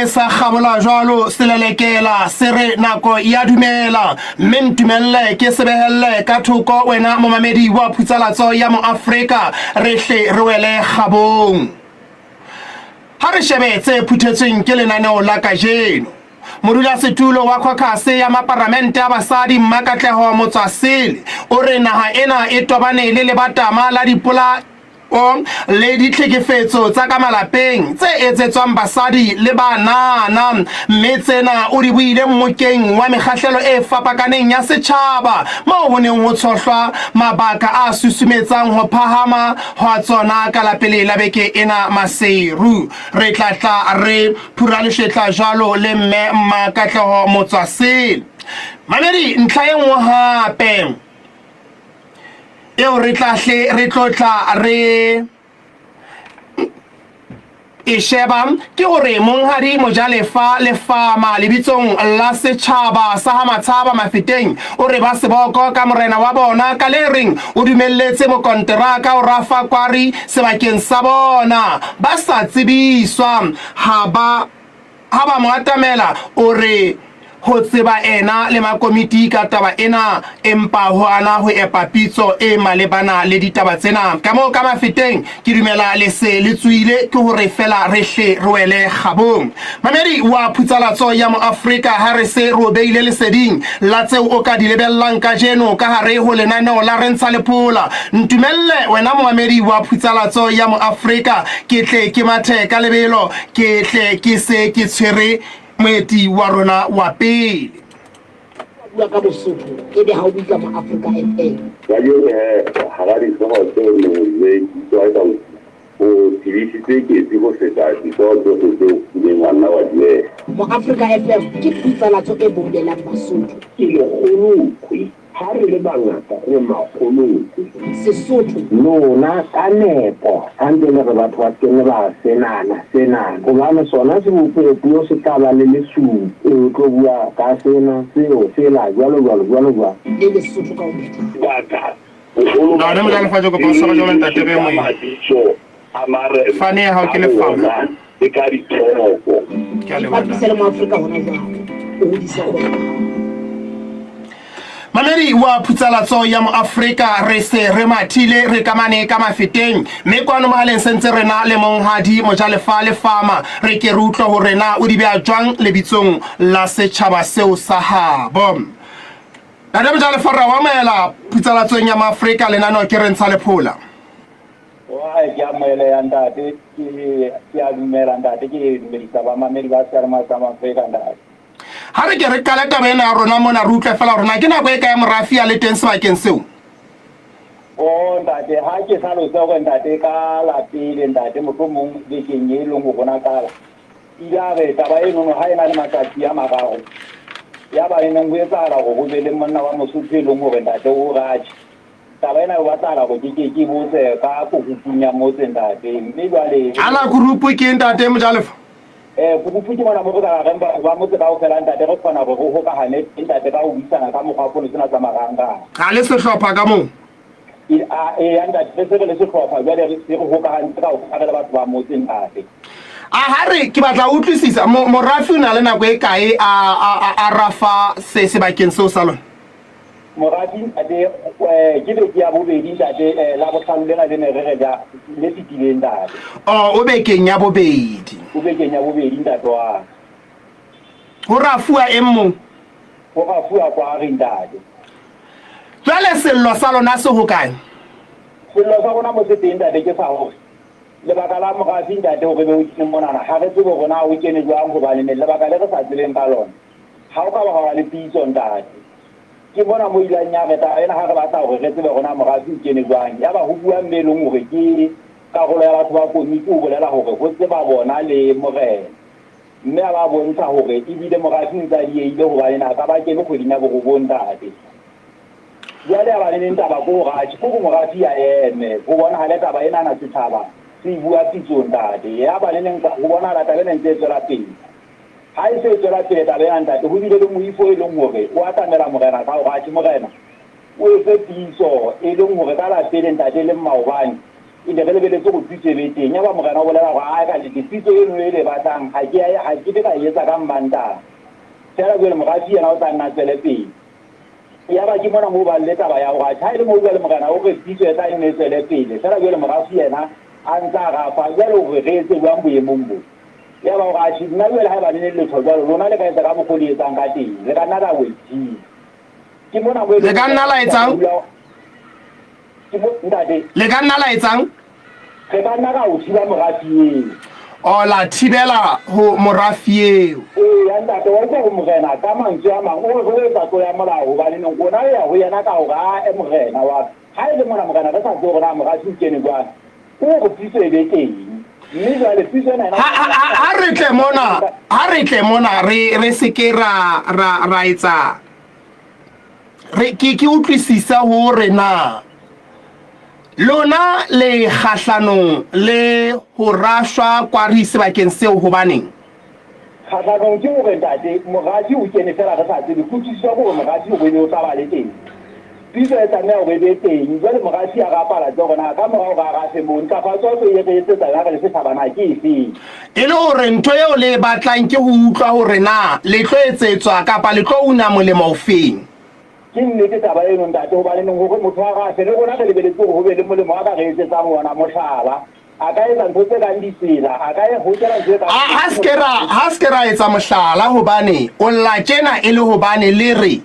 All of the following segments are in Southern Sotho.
Se sa kgabola jwalo selelekela se re nako ya dumela, mme ntumelle ke se behelle ka thoko wena momamedi wa Phutsalatso ya Moafrika, re hle re wele kgabong. Ha re shebe tse phuthetsweng ke lenaneo la kajeno. Modulasetulo wa Khokhase ya Maparamente a Basadi Mmakatleho Motswasele o re naha ena e tobane le lebatama la dipolao le ditlhekefetso tsa ka malapeng tse etsetswang basadi le banana, mme tsena o di buile mmokeng wa mekgahlelo e fapakaneng ya setjhaba moo ho neng ho tshohlwa mabaka a susumetsang ho phahama hwa tsona ka la pele la beke ena Maseru. Re tla tla re phura leshetla jwalo le mme Mmakatleho Motswasele. Mamedi, ntlha e nngwe hape eo re tla hle re tlo tla re e sheba ke hore Monghadi Mojalefa Lefama lebitsong la setjhaba sa ha Matshaba Mafeteng o re ba seboko ka morena wa bona ka le reng o dumelletse mokonteraka ho rafa kwari sebakeng sa bona ba sa tsebiswa ha ba Ha ba mo atamela, o re ho tseba ena le makomiti ka taba ena, empa ho ana ho epa pitso e malebana le ditaba tsena. Ka moo ka Mafeteng, ke dumela le se le tsoile, ke hore feela re hle re wele kgabong. Mamedi wa Phutsalatso ya Moafrika, ha re se re o beile leseding la tseo o ka di lebellang kajeno ka hare ho lenaneo la Re Ntsha Lephola, ntumelle wena momamedi wa Phutsalatso ya Moafrika ke tle ke mathe ka lebelo Ke tle ke se ke tshwere moeti wa rona wa pele. Bua ka Bosotho ebe ha o bue ka Moafrika FM. Kajeno he, hara dihlooho tseo neng o di utlwa ka o tebisitse ketsi ho feta dihlooho tsohle tseo o kileng wa nna wa di ela. Moafrika FM ke phutsalatso e boulelang Basotho. Ke lekgolokwe. Ha re le bangata re makgolokwe. Sesotho. Lona ka nepo ha ntse le re batho ba se ke ba senana, senana, hobane sona sebopeopuo se tla ba le lesupi, o tlo bua ka sena, seo, sela, jwalo, jwalo, jwalo, jwalo. Le Lesotho ka ho phethahala. Baka boholo ba Ntate Mojalefa ke kopa o tshware jwalo ntate ka Remo. mabitso a marena Fane ya hao ke a lefama. bona le ka dithoko. Ke a leboha Ipapise le Moafrika hona jwale, o hodise kgwebo ya hao. Mamedi wa Phutsalatso ya Moafrika, re se re mathile re kamane ka Mafeteng, mme kwano mohaleng se ntse re na le Monghadi Mojalefa Lefama. Re ke re utlwe hore na o di beha jwang lebitsong la setjhaba seo sa habo. Ntate Mojalefa, re a o amohela Phutsalatsong ya Moafrika, lenaneo ke Re Ntsha Lephola. Oa ke amoheleha ntate, ke ke a dumela ntate, ke dumedisa bamamedi ba Seyalemoya sa Afrika ntate. Ha re ke re qale taba ena ya rona mona, re utlwe fela hore na ke nako e kae morafi a le teng sebakeng seo. Oh ntate, ha ke hlalose hore ntate ka la pele ntate mohlomong bekeng e leng ho rona qala. Ile a re taba enono ha e na le matsatsi a mararo. Ya ba e neng ho etsahala hore ho be le monna wa Mosotho e leng hore ntate o ratjhe. Taba ena e batlahala hore ke ke ke botse ka kurupung ya motse ntate. Mme jwale Ana kurupu ke ntate Mojalefa? Kurupu ke mona mo re ka reng batho ba motse kaofela ntate re kgona hore re hokahane teng ntate ka ho buisana ka mokgwa fono tsena tsa marangrang. Ha le sehlopha ka moo? Eya ntate, re se re le sehlopha jwale re se re hokahantse kaofela re le batho ba motse ntate. A ha re ke batla ho utlwisisa morafi o na le nako e kae a a a rafa se sebakeng seo sa lona? Morati ntate, ke beke ya bobedi ntate, Labohlano lena le ne re re ja le fetileng ntate. Oh, o bekeng ya bobedi. O bekeng ya bobedi ntate wa ka. Ho rafuwa eng moo? Ho rafuwa kwari ntate. Jwale sello sa lona se hokae? Sello sa rona mo se teng ntate ke sa hore lebaka la morafi ntate hore be o kene monana ha re tsebe hore na o kene jwang hobane ne lebaka le re sa tsebeng ka lona ha o ka ba ba le pitso ntate. Ke mona mo ileng ya re taba ena ha re batla hore re tsebe hore na morafi o kene jwang. Yaba ho bua mme e leng hore ke karolo ya batho ba komiti o bolela hore ho tseba bona le morena. Mme a ba bontsha hore ebile morafi o ntse a diehile hobane na ka ba kene kgweding ya borobong ntate. Jwale ya ba le neng taba ke hore atjhe ke hore morafi a eme ho bonahale taba enana setjhaba se e bua pitsong ntate. Ya ba le neng ho bonahala taba ena e ntse e tswela pele. Ha e se e tswela pele taba ena, ntate, ho bile le moifo e leng hore o atamela morena ka hore, Atjhe, morena, o etse tiiso e leng hore ka la pele, ntate, e leng maobane, E ne re lebeletse hore pitso e be teng. Yaba morena o bolela hore ae ka nnete pitso eno e le batlang ha ke ha ke be ka e etsa ka Mmantaha. Feela jwale morafi yena o tla nna a tswele pele. Yaba ke mona moo ba le taba ya hore atjhe ha e le moo jwale morena o re pitso e tla nne e tswele pele. Feela jwale morafi yena a ntsa a rafa jwale hore re etse jwang boemong bo. Yaba hore atjhe nna jwale haeba le ne le letho jwalo lona le ka etsa ka mokgwa o le etsang ka teng. Le ka nna la o e thiba. Ke mona moo e Le ka nna la etsang? Ke mo, ntate. Le ka nna la etsang? Re ka nna ra o thiba morafi eo. O la thibela ho morafi eo. Eya, ntate, wa utlwa hore morena, ka mantswe a mang, o re re o etsa tlo ya molao, hobaneneng rona re ya ho yena ka hore a e morena wa ka. Ha e le mona morena re sa tsebe hore na morafi o kene jwang, ke hore pitso e be teng. Mme jwale pitso ena Ha, ha, ha, ha re tle mona, ha re tle mona re, re se ke ra, ra, ra etsa Re ke ke utlwisise hore na lona le kgahlanong le ho rashwa kwari sebakeng seo hobaneng? Kgahlanong ke hore ntate Morati o kene fela re sa tsebe. Kutlwisiso ke hore Morati o ne o tla ba le teng. Pitso e tlameha hore e be teng. Jwale Morati a rapalatse hore na ka mora hore a rafe moo ntlafatso e tlo e re etsetsa yona re le setjhaba na ke efeng. E le hore ntho eo le e batlang ke ho utlwa hore na le tlo etsetswa kapa le tlo una molemo ofeng. Ke nnete taba eno ntate, hobaneneng hore motho a rafe, le rona re lebeletse hore ho be le molemo a ka re etsetsang ona. Mohlala, a ka etsa ntho tse kang ditsela, a ka hokela ntho e kang. Ha se ke ra, ha se ke ra etsa mohlala hobane o lla tjena e le hobane le re,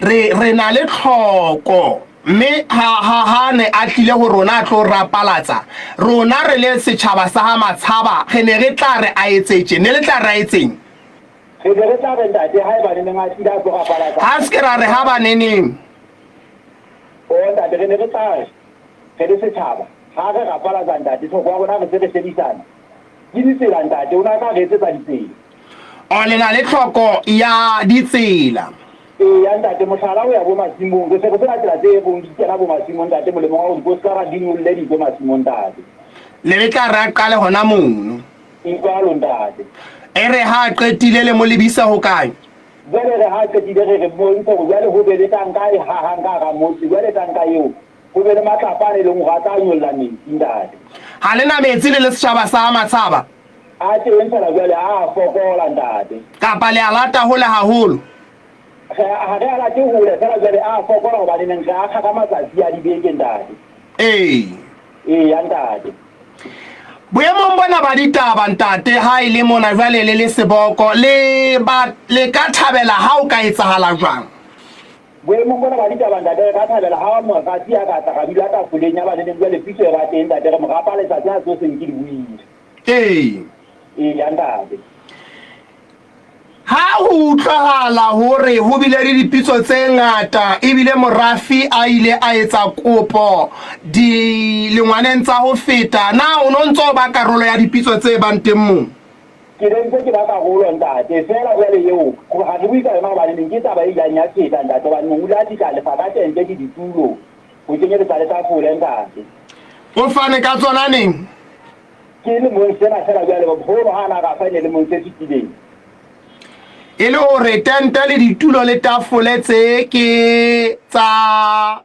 re, re na le tlhoko. Mme ha, ha, ha ne a tlile ho rona a tlo rapalatsa, rona re le setjhaba sa ha Matshaba, re ne re tla re a etse tje. Ne le tla re a etseng? Re ne re tla re, Ntate, haeba neneng a tlile a tlo rapalatsa. Ha se ke ra re ha ba neneng. Oh, Ntate, re ne re tla re, re le setjhaba, ha re rapalatsa, Ntate, tlhoko ya rona re se re shebisana. Ke ditsela, Ntate, o ne a tla re etsetsa ditsela. Oh, le na le tlhoko ya ditsela. Eya ntate, mohlala ho ya bo masimong, re se re sena tsela tse rong di kena bo masimong ntate, molemong wa hore dikosara di nyolle dijo masimong ntate. Le be tla re a qale hona mono. E jwalo ntate. E re ha a qetile le mo lebise ho kae? Jwale re ha a qetile re re bontshe hore jwale ho be le tanka e hahang ka hara motse, jwale tanka eo ho be le matlapa a e leng hore a tla nyolla metsi ntate. Ha le na metsi le le setjhaba sa Matshaba? A teng fela jwale a a fokola ntate. Kapa le a lata hole haholo? Re ha re a late hole fela jwale a fokola hobane neng re a kga ka matsatsi a dibeke ntate. Ee. Eya ntate. Boemong bona ba ditaba ntate ha e le mona jwale le le seboko le ba le ka thabela ha o ka etsahala jwang? Boemong bona ba ditaba ntate re ka thabela ha morati a ka tla ra dula tafoleng ya ba le neng jwale pitso e ba teng ntate re mo rapa letsatsi ha tso seng ke di buile. Ee. Eya ntate. Ha ho utlwahala hore ho bile le dipitso tse ngata ebile morafi a ile a etsa kopo dilengwaneng tsa ho feta, na o no ntso ba karolo ya dipitso tse bang teng moo? Ke ne ntse ke ba karolo ntate, feela jwale eo ha re bue ka yona hobane neng ke taba e ileng ya feta ntate, hobane neng o ile a fihla a lefa ka tente le ditulo ho kenyeletsa le tafole ntate. O fane ka tsona neng? Ke lemong sena fela jwale, hono ha na rafa e ne lemong se fetileng. E le hore tente le ditulo le tafole tse ke tsa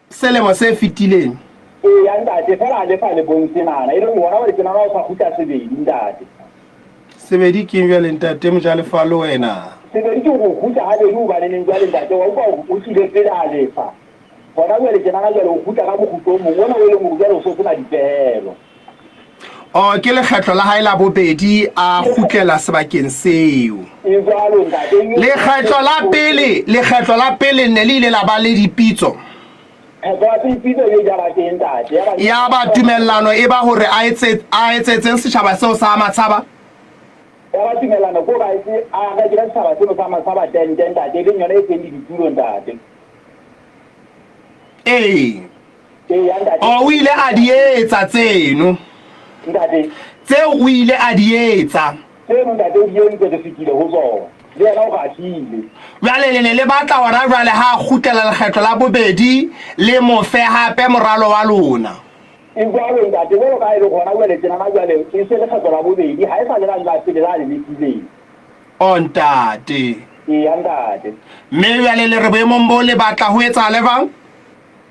selemo se fetileng. Eya ntate, fela a lefa lemong senana, e leng hona hore ke nana o sa kgutla sebedi ntate. Sebedi keng jwale ntate Mojalefa le wena? Sebedi ke hore o kgutla habedi hobaneneng jwale ntate, wa utlwa hore o tlile pele a lefa. Hona jwale tjenana jwale o kgutla ka mokgutlo o mong ona o e leng hore jwale o so sena dipehelo. Oh, ke lekgetlo la hae la bobedi a kgutlela sebakeng seo. E jwalo ntate. Lekgetlo la pele, lekgetlo la pele ne le ile la ba le dipitso. Kgetlo la pele pitso e ja ba teng ntate. Ya ba tumellano e ba hore a etse a etsetseng setjhaba seo sa Matshaba. Ya ba tumellano ko ba etse a rekele setjhaba seno sa Matshaba tente ntate, e leng yona e teng le ditulo ntate. Ee. Ee, ntate. O o ile a di etsa tseno. Ntate. Tseo o ile a di etsa. Tseno ntate o di entse re fetile ho tsona. Le yena o ratile. Jwale le ne le batla hona jwale ha a kgutlela lekgetlo la bobedi le mo fe hape moralo wa lona. E jwalo ntate, jwalo ka ha e le gona jwale tjenana jwale e se lekgetlo la bobedi, ha e sa le lane la pele la le lefileng. O ntate. Eya ntate. Mme jwale le re boemong bo le batla ho etsahale jwang?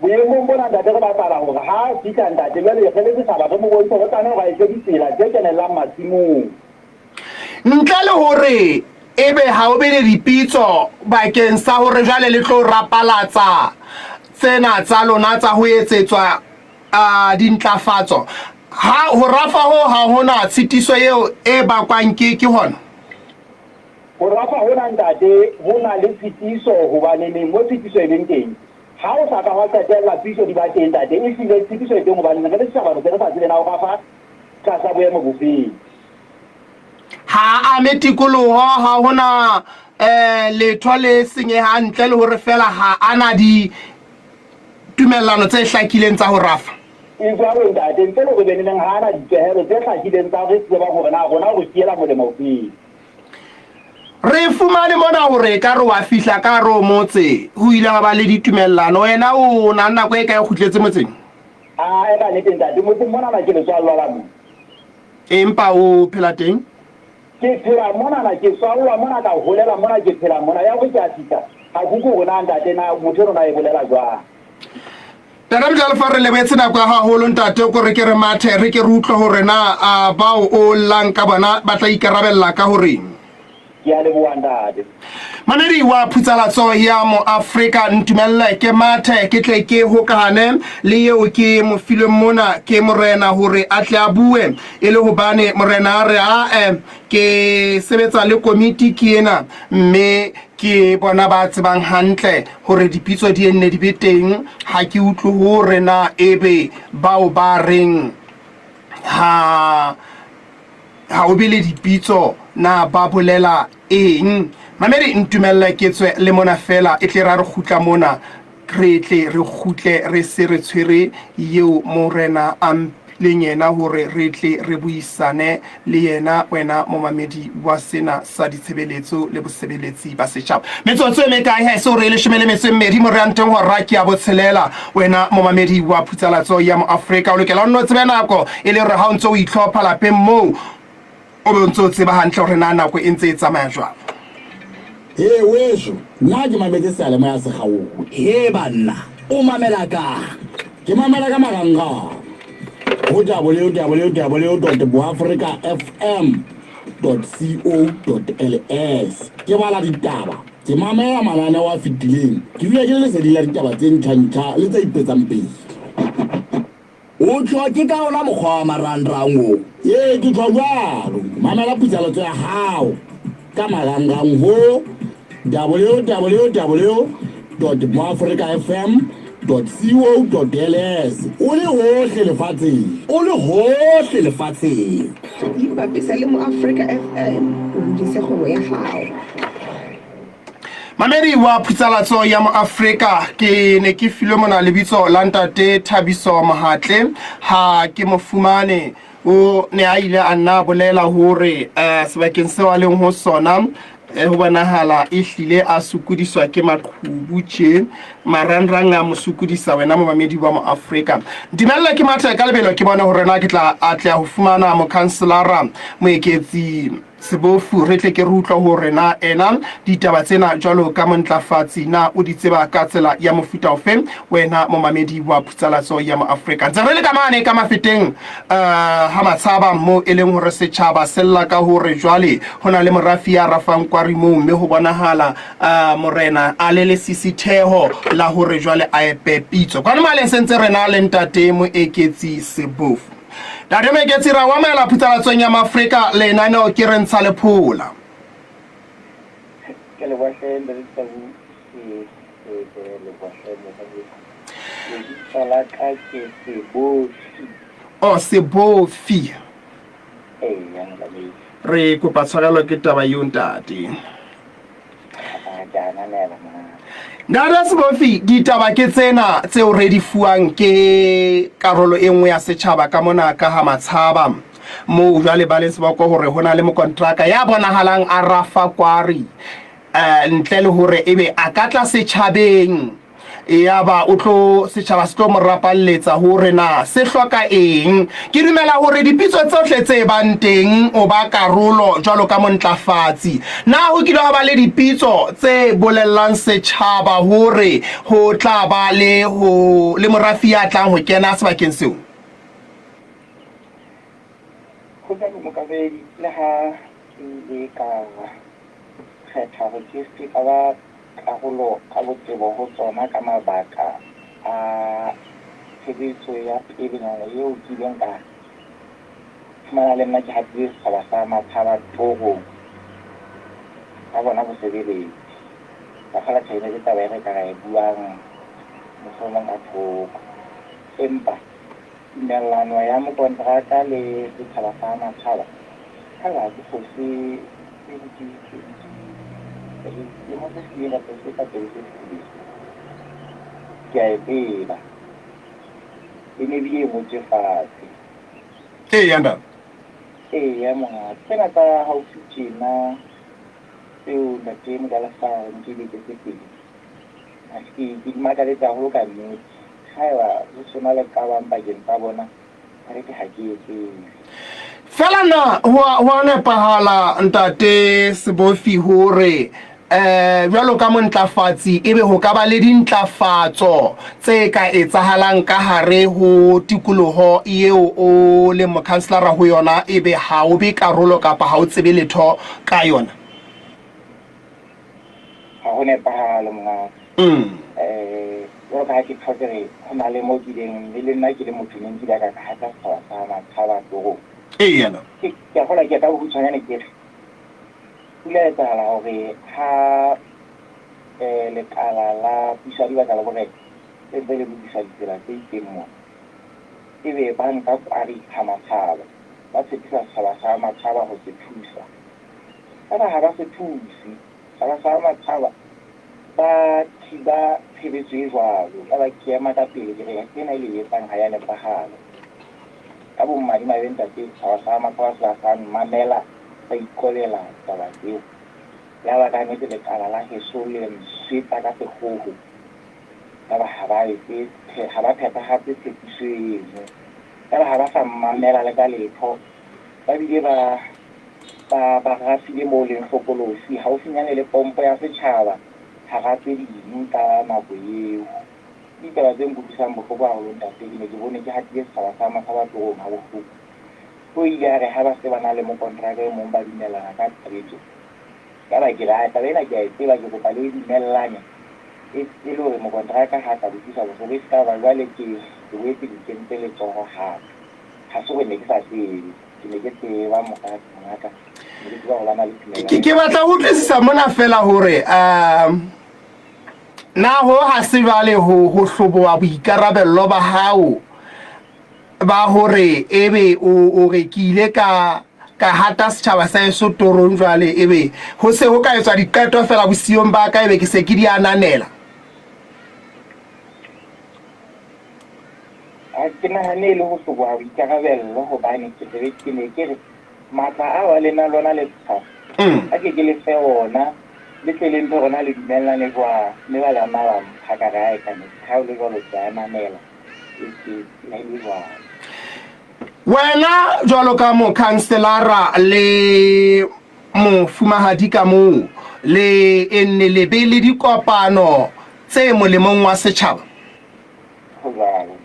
Boemong bona ntate re batlahala hore ha a fihla ntate jwale re le setjhaba re mo bontshe hore o tlameha hore a etse ditsela tse kenellang masimong. Ntle le hore ebe ha o be le dipitso bakeng sa hore jwale le tlo rapalatsa tsena tsa lona tsa ho etsetswa dintlafatso, ha ho rafa hoo ha ho na tshitiso eo e bakwang ke ke hona? Ho rafa hona ntate ho na le tshitiso hobaneneng mo tshitiso e leng teng Ha ho sa ka hwa qetella pitso di ba teng, Ntate. Ehlile, tshitiso e teng hobane re le setjhaba re se re sa tsebe na o rafa tlasa boemo bofeng. Ha a ame tikoloho, ha ho na letho le senyehang ntle le hore feela ha a na ditumellano tse hlakileng tsa ho rafa. E jwalo, Ntate, ntle le hore beneneng ha a na dipehelo tse hlakileng tsa re tsebang hore na rona o re siela molemo ofeng. Re fumane mona hore ekare wa fihla ka hare ho motse, ho ile hwa ba le ditumellano. Wena o na le nako e kae o kgutletse motseng? Ae, ka nnete ntate, motseng monana ke letswallwa la mo. Empa o phela teng? Ke phela monana, ke tswallwa mona, ka holela mona, ke phela mona. Ya hore ke a fihla, ha ke utlwe hore na ntate na motho enwa o na e bolela jwang. Ntate Mojalefa, re lebetse nako ya haholo ntate, ko re ke re mathe re ke re utlwe hore na a bao o llang ka bona ba tla ikarabella ka horeng. Ke a leboha ntate. Mamedi wa phutsalatso ya Moafrika, ntumelle ke mathe ke tle ke hokahane le eo ke mo filweng mona ke morena hore a tle a bue, e le hobane morena a re ae ke sebetsa le komiti ke ena mme Ke bona ba tsebang hantle hore dipitso di nne di be teng. Ha ke utlwe hore na ebe bao ba reng ha ha o be le dipitso na ba bolela eng. Mamedi, ntumelle ke tswe le mona feela e tle ra re kgutla mona re tle re kgutle re se re tshwere eo Morena a mphileng yena hore re tle re buisane le yena, wena momamedi wa sena sa ditshebeletso le bosebeletsi ba setjhaba. Metsotso e mekae ha e se hore e leshome le metso e mmedi moreanteng hora ke ya botshelela. Wena momamedi wa Phutsalatso ya Moafrika, o lokela o nno tsebe nako e le hore ha o ntse o itlhopha lapeng moo O be o ntse o tseba hantle hore na nako e ntse e tsamaya jwang. Hee weso, nna ke mametse seyalemoya se kgaohe. Hee banna, o mamela kang? Ke mamela ka marangrang ho www dot boafrikafm dot co dot ls. Ke bala ditaba, ke mamela mananeo a fetileng, ke dula ke le leseding la ditaba tse ntjha-ntjha le tse ipetsang pele. O tjho ke ka ona mokgwa wa marangrang o? Ee, ke tjho jwalo. Mamela putsaletso ya hao ka marangrang ho www dot moafrikafm dot co dot ls o le hohle lefatsheng. O le hohle lefatsheng. Ipapisa le Moafrika FM o hodise kgwebo ya hao. Mamedi wa phutsalatso ya Moafrika, ke ne ke filwe mona lebitso la ntate Thabiso Mohatle, ha ke mo fumane o ne a ile a nna bolela hore eh, sebakeng seo a leng ho sona eh, ho bonahala e hlile a sokodiswa ke maqhubu tje marangrang a mo sokodisa. Wena momamedi wa Moafrika, dumella ke mathe ka lebelo ke bone hore na ke tla atleha ho fumana mokhanselara Moeketsi Sebofu, re tle ke re utlwe hore na ena ditaba tsena jwalo ka montlafatsi na o di tseba ka tsela ya mofuta ofe. Wena momamedi wa Phutsalatso ya Moafrika, ntse re le ka mane ka Mafeteng ha Matshaba, moo e leng hore setjhaba se lla ka hore jwale ho na le morafi ya rafang kwari moo, mme ho bonahala morena a le lesisitheho la hore jwale a epe pitso. Kwano maleng se ntse re na le ntate Moeketsi Sebofu. Ntate Moeketsi, ra o amohela Phutsalatsong ya Maafrika, lenaneo ke re ntsha lephola. Ke leboha hle Ntate Tau, ke leboha hle moradi. Lebitso la ka ke Sebofi. Oh, Sebofi. Eya, ntate. Re kopa tshwarelo ke taba eo ntate. Ntate Sebofi, ditaba ke tsena tseo re di fuwang ke karolo e nngwe ya setjhaba ka mona ka ha Matshaba, moo jwale ba leng seboko hore ho na le mokontraka ya bonahalang a rafa kwari, ntle le hore ebe a ka tla setjhabeng. Eaba o tlo, setjhaba se tlo mo rapalletsa hore na se hloka eng. Ke dumela hore dipitso tsohle tse bang teng o ba karolo jwalo ka montlafatsi. Na ho kile hwa ba le dipitso tse bolellang setjhaba hore ho tla ba le ho le morafi ya tlang ho kena sebakeng seo? Ho jwalo Mokabedi, le ha ke ile ka kgetha hore ke se ke ka ba karolo ka botebo ho tsona ka mabaka a tshebetso ya pelenyana eo ke ileng ka fumana le nna ke hatile setjhaba sa Matshaba torong ka bona bosebeletsi. Ka kgola tjhe e ne le taba e re ka ra e buang mohlomong ka thoko. Empa tumellano ya mokonteraka le setjhaba sa Matshaba ha ba ke fose 2023 se fetileng kapa se ka pele se fetileng. Ke a e tseba. E ne ebile e ngotswe fatshe. Eya, ntate. Eya, monghadi. Tsena tsa haufi tjena tseo ntate Mojalefa a reng ke beke tse pedi, ha se ke ke di makaletse haholo ka nnete. Haeba ho sena le qabang pakeng tsa bona, Karete ha ke e tsebe. Fela na ho a, ho a nepahala Ntate Sebofi hore eh jwalo ka montlafatsi ebe ho ka ba le dintlafatso tse ka etsahalang ka hare ho tikoloho eo o leng mokhanselara ho yona ebe ha o be karolo kapa ha o tsebe letho ka yona? Ha ho nepahale mongaka. Eh, jwalo ka ha ke tjho ke re ho na le mo kileng le le nna ke le motho ne nkile ka ka hata setjhaba sa Matshaba torong. Eya na. Ke ke a kgolwa ke ka bokgutshwanyane ke re ho ile ha etsahala hore ha eh lekala la puso ya dibaka le borena le ntse le lokisa ditsela tse itseng mona, ebe ba nka kwari ha Matshaba, ba tshepisa setjhaba sa Matshaba ho se thusa. Feela ha ba se thuse. Setjhaba sa Matshaba ba thiba tshebetso e jwalo. Yaba ke ema ka pele ke re ena e le e etsang ha ya nepahala. Ka bomadimabe ntate, setjhaba sa Matshaba se la sa mmamela, sa ikobela taba tseo. Yaba ka nnete lekala la heso le nswetsa ka sekgoho. Yaba ha ba etse, ha ba phethahatse tshepiso eno. Yaba ha ba sa mmamela le ka letho. Ba bile ba ba ba rafile moo leng hlokolosi haufinyane le pompo ya setjhaba hara tse ding ka nako eo. Ke ditaba tse nkutlwisang bohloko haholo ntate, ke ne ke bone ke hatile setjhaba sa Matshaba torong ha bohloko. Ho ile ha re ha ba se ba na le mokonteraka e mong ba dumellana ka tshebetso. Yaba ke re, taba ena ke a e tseba, ke kopa le e dumellane e e le hore mokonteraka ha ka le utlwisa bohloko e se ka ba jwale ke ke boetse ke kentse letsoho hape. Ha se hore ne ke sa tsebe. Ke ne ke tseba mongaka, ne ke tseba hore ba na le tumellano. Ke batla ho utlwisisa mona fela hore um na ho ha se jwale ho ho hloboha boikarabello ba hao ba hore ebe o o re ke ile ka ka hata setjhaba sa eso torong jwale ebe ho se ho ka etswa diqeto fela bosiyong ba ka ebe ke se ke di ananela. Ha ke nahane e le ho hloboha boikarabello hobane ke tle ke ne ke re matla ao a lena lona le setjhaba a ke ke le fe ona le tle le mphe rona le dumellane jwang mme ba la nna ba mpha ka re ae ka nnete ha o le jwalo ke a mamela e ke e le jwalo. Wena jwalo ka mokhanselara le mofumahadi ka moo le enne le be le dikopano tse molemong wa setjhaba? Ho jwalo.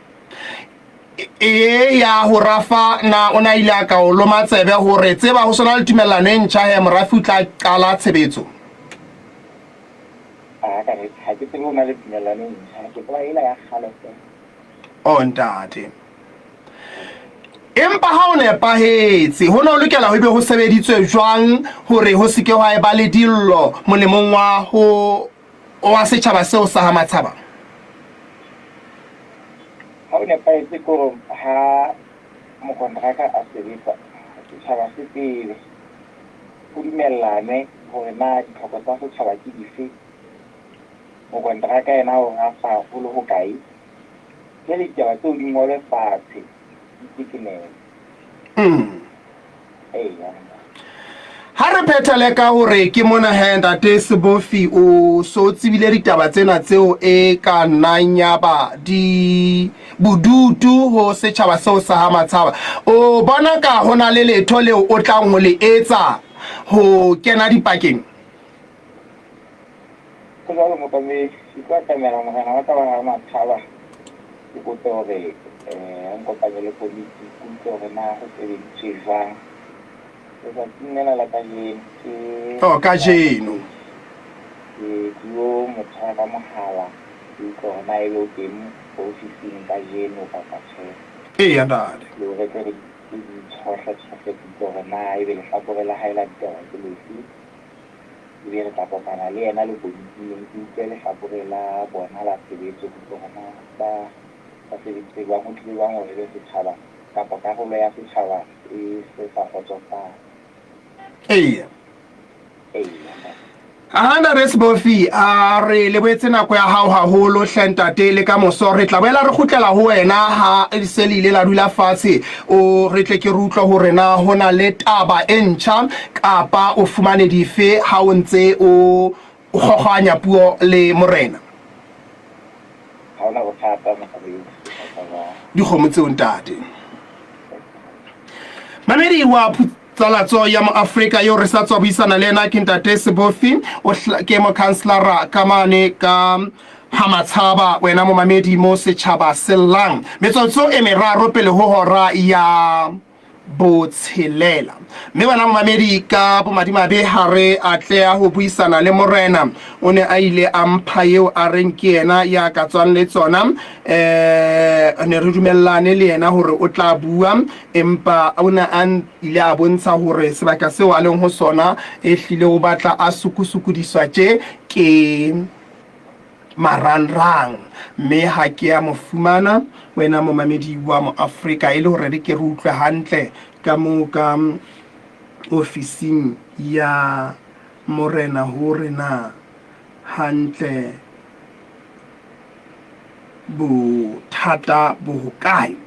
E ya ho rafa na o na ile a ka o loma tsebe hore tseba ho sona le tumellano e ntjha he morafi o tla qala tshebetso? A ka re ha ke tsebe ho na le tumellano e ntjha, ke tseba ela ya kgale fela. Oh ntate. Empa ha o nepahetse, ho ne ho lokela ho be ho sebeditswe jwang hore ho se ke hwa eba le dillo molemong wa ho wa setjhaba seo sa ha Matshaba? Ha o nepahetse ke hore ha mokonteraka a sebetsa, setjhaba se tsebe, ho dumellanwe hore na ditlhoko tsa setjhaba ke dife, mokonteraka yena o rafa ho le hokae, jwale ditaba tseo di ngolwe fatshe, di tekenele. Eya. Ha re phethele ka hore ke mona he Ntate Sebofi o so tsebile ditaba tsena tseo e ka nnang ya ba di bodutu ho setjhaba seo sa ha Matshaba. O bona ka ho na le letho leo o tlang ho le etsa ho kena dipakeng? Ho jwalo mookamedi, ke tlo atamela morena wa ka wa ha Matshaba ke kope hore a nkopanye le komiti ke utlwe hore na ho sebeditswe jwang. Letsatsing lena la kajeno ke Oh, kajeno. Ke tlilo mo tshwara ka mohala ke utlwe hore na ebe o teng ofising kajeno kapa tjhe. Eya, ntate. Le hore tle re re di tshohle tshohle ke utlwe hore na ebe lehlakore la hae la ditaba ke lefe. Ebe re tla kopana le yena le komiting ke utlwe lehlakore la bona la tshebetso ke utlwe hore na ba ba sebeditse jwang, ho tlile jwang hore ebe setjhaba kapa karolo ya setjhaba e se sa kgotsofala. Eya. Eya. Aha Ntate Sebofi, a re lebohetse nako ya hao haholo hle ntate, le ka moso re tla boela re kgutlela ho wena ha se le ile la dula fatshe, o re tle ke re utlwe hore na ho na le taba e ntjha kapa o fumane dife ha o ntse o kgokgoanya puo le morena. Ha hona bothata mokgabedi. Dikgomo tseo ntate. Mamedi wa phutsalatso ya moAfrika eo re sa tswa buisana le ena ke ntate Sebofi, o ke mokhanselara ka mane ka ha Matshaba. Wena momamedi mo setjhaba sellang metsotso e meraro pele ho hora ya botshelela. Mme wena momamedi, ka bomadimabe ha re atleha ho buisana le morena. O ne a ile a mpha eo a reng ke yena ya ka tswang le tsona. Um ne re dumellane le yena hore o tla bua, empa o ne a ile a bontsha hore sebaka seo a leng ho sona e hlile o batla a sukusukudiswa tje ke marangrang, mme ha ke a mo fumana. Wena momamedi wa Moafrika, e le hore re ke re utlwe hantle ka moo ka ofising ya morena hore na hantle bothata bo hokae.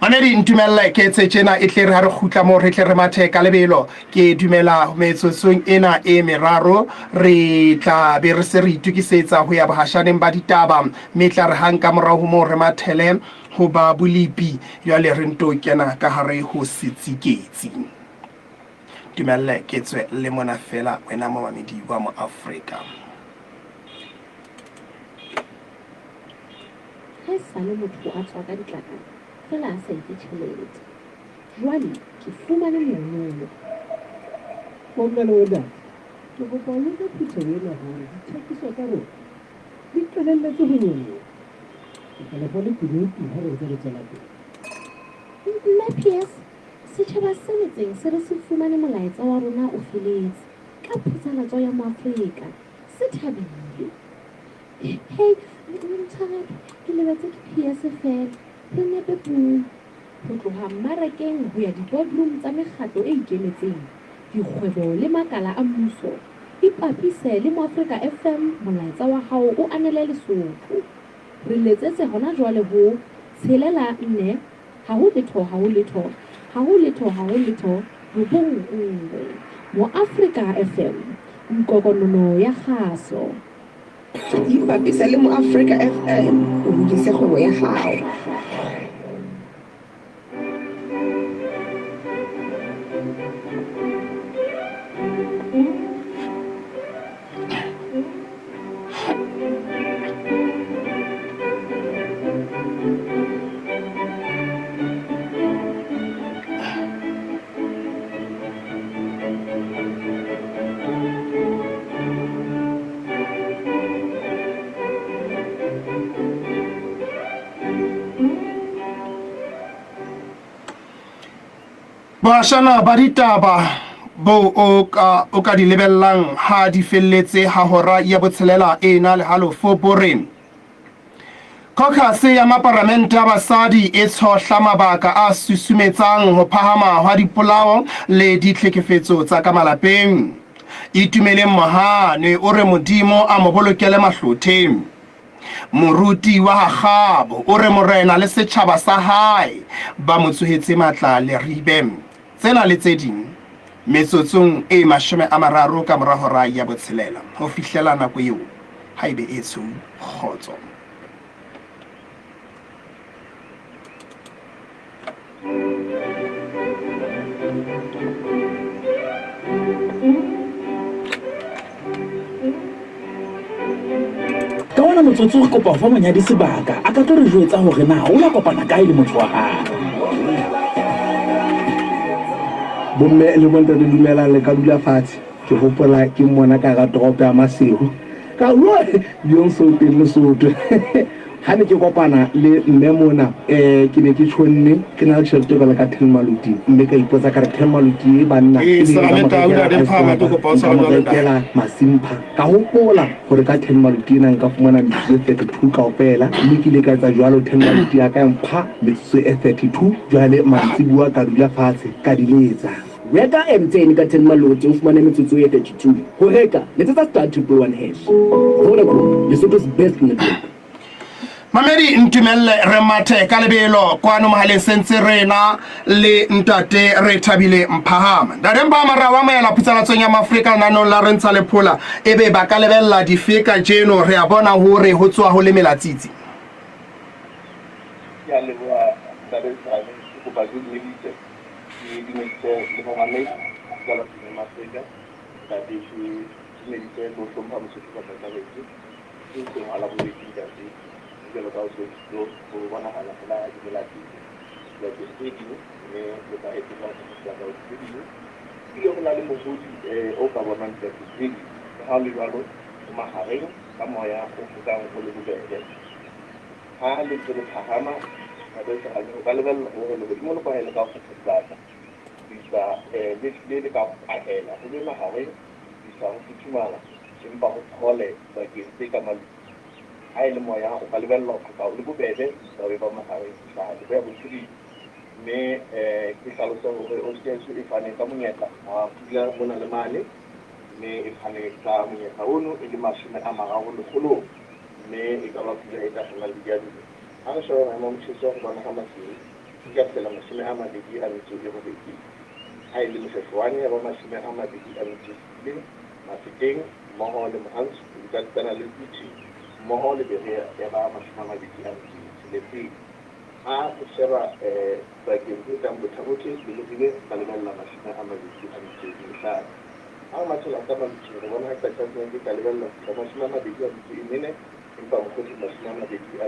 Mamedi, ntumelle ke etse tjena, e tle re ha re kgutla moo re tle re mathe ka lebelo. Ke dumela metsotsong ena e meraro re tla be re se re itokisetsa ho ya bohashaneng ba ditaba, mme tla re hang ka morao ho moo re mathele ho ba bolepi. Jwale re nto kena ka hare ho setsiketsi. Dumelle ke tswe le mona feela, wena momamedi wa Moafrika. Ha esale motho a tswa ka ditlakana feela a sa etse tjhelete. Jwale ke fumane monono. Bomme le bontate, ke kopa ho nka phutheho ena hore dithekiso tsa rona di qalelletse ho nyoloha. Ke tla le fa lekunutu ha re ntse re tswela pele. Mme PS, Setjhaba se metseng se re se fumane molaetsa wa rona o feletse ka phutshalatso ya Moafrika. Se thabile. Hei, ntshwarele, ke lebetse ke PS feela. Re nepe puo. Ho tloha mmarakeng ho ya di-boardroom tsa mekgatlo e ikemetseng, dikgwebo le makala a mmuso, ipapise le Moafrika FM molaetsa wa hao o anele Lesotho. Re letsetse hona jwale ho, tshelela nne, ha ho letho ha ho letho, ha ho letho ha ho letho, robong nngwe. Moafrika FM, nkokonono ya kgaso. Ipapisa le Moafrika FM o hodise kgwebo ya hao. Boashana ba ditaba bo o ka o ka di lebellang ha di felletse ha hora ya botshelela e na le halofo bo re Khokhase ya maparamente a basadi e tshohla mabaka a susumetsang ho phahama hwa dipolao le ditlhekefetso tsa ka malapeng. Itumeleng Mohane o re Modimo a mo bolokele mahlothe. Moruti wa ha Kgabo o re morena le setjhaba sa hae ba mo tsohetse matla Leribe. Tsena le tse ding. Metsotsong e 30 ka mora hora ya botshelela. Ho fihlela nako eo, ha ebe e tshweu, kgotso. Ka ona motsotso re kopa ho fa monyadi sebaka a ka tlo re jwetsa hore na o la kopana kae le motho wa hae. Bomme le bontate dumelang le ka dula fatshe. Ke hopola ke mmona ka hara toropo ya Maseru. Ka bua Beyonce o teng Lesotho. Ha ne ke kopana le mme mona um ke ne ke tjhonne ke na le tjhelete jwalo ka ten maluti mme ka ipotsa ka re ten maluti e banna Ee, e ne nka Serame mo Tau, rekela Ntate ice Mphama, ke kapa kopa o nka tshware mo jwalo, Ntate. rekela masimpha. Ka hopola hore ka ten maluti ena nka fumana metsotso e 32 kaofela mme ke ile ka etsa jwalo. Ten maluti ya ka ya mpha metsotso e 32 jwale mantsibuwa ka dula fatshe ka di letsa. Reka MTN ka 10 Maloti o fumane metsotso e 32. Ho reka, letsetsa star 111 hash. Vodacom, Lesotho's best network. Mamedi ntumelle re mathe ka lebelo kwano mohaleng sentse rena le ntate re thabile Mphahama. Ntate Mphahama ra wa amohela phutsalatsong ya Mafrika lenanong la re ntsha lephola ebe ba ka lebella dife kajeno re a bona hore ho tsoa ho le melatsitsi. Ke a leboha Ntate Serame, ke kopa ke dumedise ke dumedise le momamedi phutsalatsong ya Mafrika. Ntate ke dumedise le ho hlompha Mosotho ka kakaretso. Ke hoseng ha Labobedi ntate, mme jwalo ka ho se ho ho bonahala feela di mela tsitsi dibakeng tse ding, mme le ka etsetsa dibaka tse ding. Ebile ho na le mohodi o ka bonwang dibakeng tse ding. Le ha ho le jwalo, o mahareng ka moya o fokang o le bobebe. Ha le ntse le phahama, ntate Serame, o ka lebella hore lehodimo le kwahele ka ho kgetha dibaka ho isa le hlile le ka kwahela ho be mahareng ho isa ho futhumala. Empa ho phole dibakeng tse ka malung. Ha e le moya, o ka lebellwa ho foka o le bobebe ho isa ho eba mahareng ho hlaha leboya bophirima. Mme ke hlalose hore OCS e fane ka monyetla wa pula mona le mane, mme e fane ka monyetla ono e le 30 lekgolong, mme e ka ba pula e tla hlomang le diaduma. Ha re sheba maemo a motjheso re bona ha Maseru e ka fihlela 28. Ha e le Moshweshwane ya ba 27. Mafeteng mmoho le Mohantsho, Lekalikana le Uthi mmoho le Berea ya ba 26. Ha re sheba dibakeng tse kang Botha-Bothe le Leribe re ka lebella 25. Ha re mathela ka Maluti re bona ha Qachatseng e ka lebella ho fihla 24 empa Mokhotlong 23.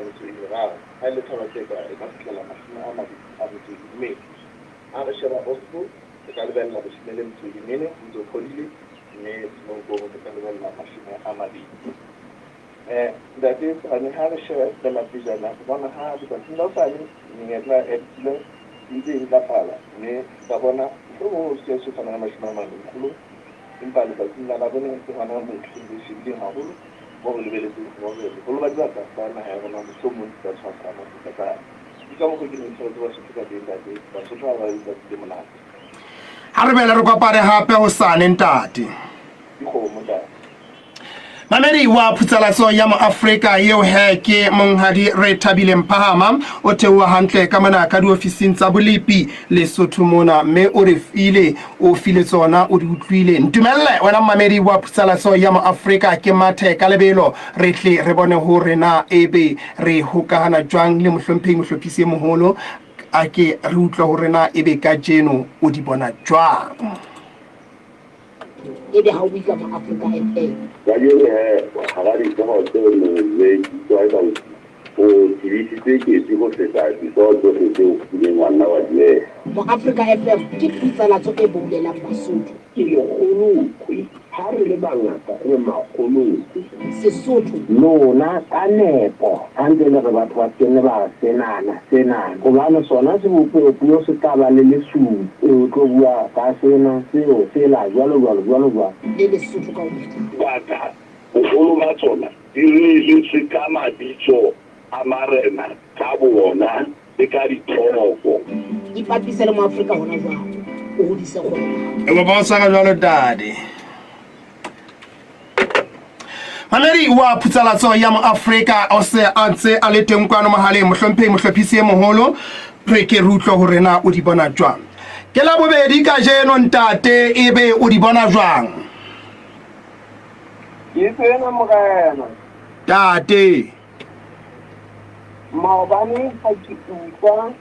Ha e le Thaba-Tseka e ka fihlela 24. Ha re sheba Ostro Re ka lebella 14 ho ntse ho phodile, mme Semonkong re ka lebella 20. Ntate Sane, ha re sheba feela pejana, re bona ha letsatsing la hosane menyetla ya dipula e ntse e ntlafala, mme re ka bona mohlomong ho se se tshwana ka 40 lekgolong, empa letsatsing la Labone ke hona moo re shebileng haholo, moo re lebeletseng hore boholo ba dibaka tsa naha ya rona mohlomong di ka tshwasa mafutsana. Ke ka mokgwa ke neng tshwaretse Basotho ka teng ntate. Basotho ha ba letsatsi le monate. Ha re bele re kopane hape hosane ntate. Dikgomo ntate. Mamedi wa phutsalatso ya moAfrika eo he ke monghadi re thabile Mphahama o theoha hantle ka mona ka diofising tsa bolepi Lesotho mona mme o re file o file tsona o di utlwile. Ntumelle wena mmamedi wa phutsalatso ya moAfrika ke mathe ka lebelo re tle re bone hore na ebe re hokahana jwang le mohlomphehi mohlophisi e moholo a ke re utlwe hore na ebe kajeno o di bona jwang. Ebe ha o bue ka Moafrika FM. Kajeno he, hara dihlooho tseo neng le utlwa ka o tebisitse ketsi ho feta dihlooho tsohle tseo o kileng wa nna wa di ela. Moafrika FM ke phatlalatso e boulelang Basotho. Ke lekgolokwe. Ha re le bangata re makgolokwe. Sesotho. Lona ka nepo ha ntse le re batho ba se ke ba senana, senana. Hobane sona sebopeopuo se tla ba le lesupi. O tlo bua ka sena, seo, sela, jwalo jwalo, jwalo jwalo. Le Lesotho ka ho phethana. Baka boholo ba tsona di reeletswe ka mabitso a marena ka boona le ka dithoko. Ipapise le Moafrika hona jwale, o hodise kgwebo ya hao. E kopa o tshwara jwalo ntate. Mamedi wa phutsalatso ya Moafrika o se a ntse a le teng kwano mohaleng mohlomphehi mohlophisi e moholo re ke re utlwe hore na o di bona jwang. Ke la bobedi kajeno ntate, ebe o di bona jwang? Ke tsena morena. Tate. Maobane ha ke utlwa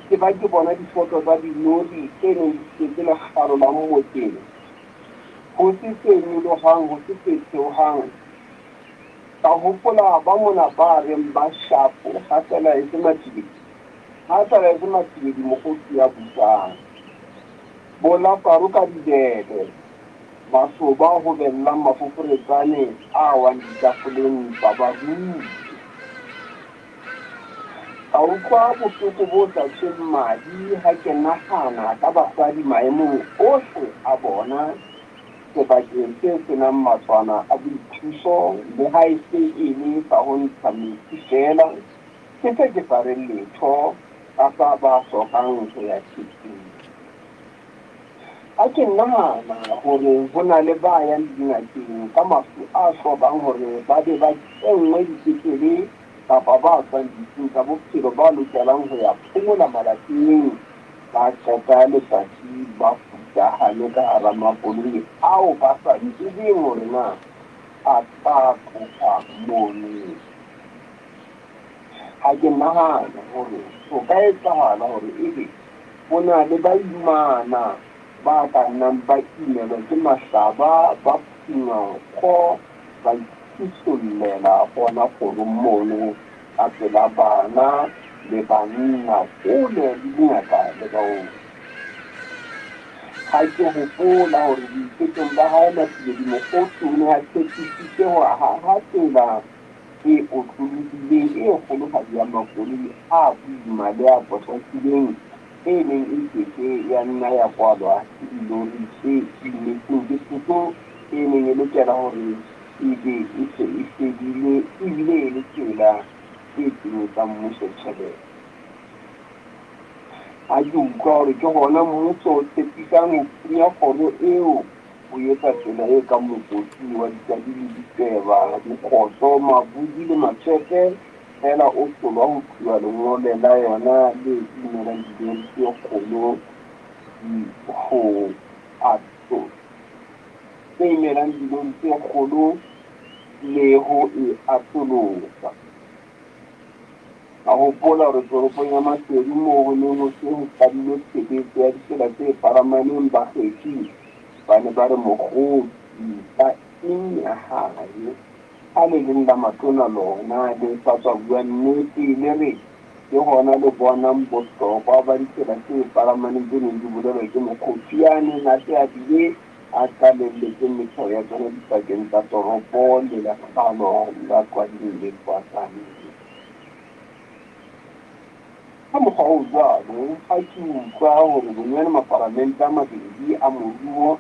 ke ba ke bona difoto tsa dilori tse neng di tletse lekgalo la motseng. Ho se tse nyolohang, ho se tse theohang. Ka hopola ba mona ba reng ba shapo ha fela e se Mathibedi. Ha fela e se Mathibedi mokgotsi ya busang. Bo Lafaro ka dibebe, masoba a hobellang mafoforetsane a wang ditafoleng tsa baruti. Ka utlwa bohloko bo sa tjheng madi ha ke nahana ka basadi maemong ohle a bona sebakeng se se nang matlwana a boithuso le ha e se e le sa ho ntsha metsi feela, ke se ke sa re letho ka sa ba hlokang ho ya thekeng. Ha ke nahana hore ho na le ba yang dingakeng ka mafu a hlokang hore ba be ba kenngwe dipetlele kapa ba tswang ditsing tsa bophelo ba lokelang ho ya phomola malapeng, ba qeta letsatsi ba futahane ka hara makoloi ao ba sa tsebeng hore na a tla tloha mono. Ha ke nahana hore ho ka etsahala hore ebe ho na le baimana ba ka nnang ba imelwa ke mahlaba, ba phunngwa nkgo, ba itshithollela hona kgorong mono ka pela bana le banna hole le dingaka le baoki. Ha ke hopola hore boiketong ba hae Mathibedi Mokhothu o ne a tshepisitse ho haha tsela e otlolohileng e kgolohadi ya makoloi a boima le a potlakileng e neng e ke ke ya nna ya kwalwa ke dilori tse imetsweng ke thoto e neng e lokela hore e be e se e fedile ebile e le tsela e kenyetsang mmuso tjhelete. Ha ke utlwa hore ke hona mmuso o tshepisang ho phunya kgoro eo ho etsa tsela e kang mokoti wa ditadi le ditweba, dikgohlo, mabodi le matshepe, feela o hlolwa ho tluwa lengole la yona le imelang dilori tse kgolo di ho tse imelang dilori tse kgolo le ho e atolosa. Ka hopola hore toropong ya Maseru moo ho neng ho se ho qadilwe tshebetso ya ditsela tse palamaneng bakgethi ba ne ba re mokgotsi ka eng ya hae. Ha le leng la matona lona le sa tswa bua nnete le re ke hona le bonang bohlokwa ba ditsela tse palamaneng tse neng di bolelwa ke mokgotsi ya neng a se a bile a qalelletse metheo ya tsona dipakeng tsa toropo le lekgalo la Qwading le Qwaqane. Ka mokgwa o jwalo, ha ke utlwa hore bonyane mapalamente a mabedi a moruo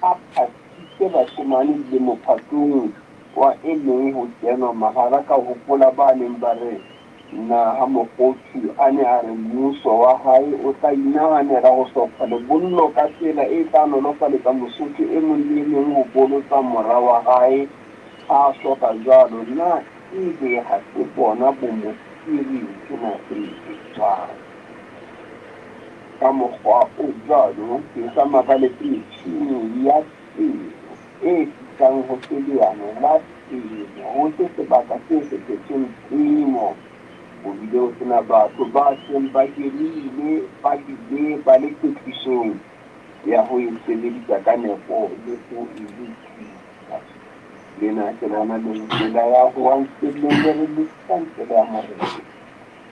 a phasitse bashemane dilemo phatong wa e mong ho kenwa mahala ka hopola ba neng ba re na ha Mokgothu a ne a re mmuso wa hae o tla inahanela ho hlopha lebollo ka tsela e tla nolofaletsa Mosotho e mong le e mong ho bolotsa mora wa hae ha a hloka jwalo, na Ebe ha se bona bo mo siring ke naheng e jwang? Ka mokgwa o jwalo, ke sa makaletse metjhini ya temo e fihlang ho se leano la temo, ho se sebaka se fetotsweng temo, ho bile ho se na batho ba seng ba hirile ba bile ba le kwetlisong ya ho e sebedisa ka nepo le ho e lokisa. Lena ke lona lentswe la ya hoang sellong le re lokisang tsela ya Morena.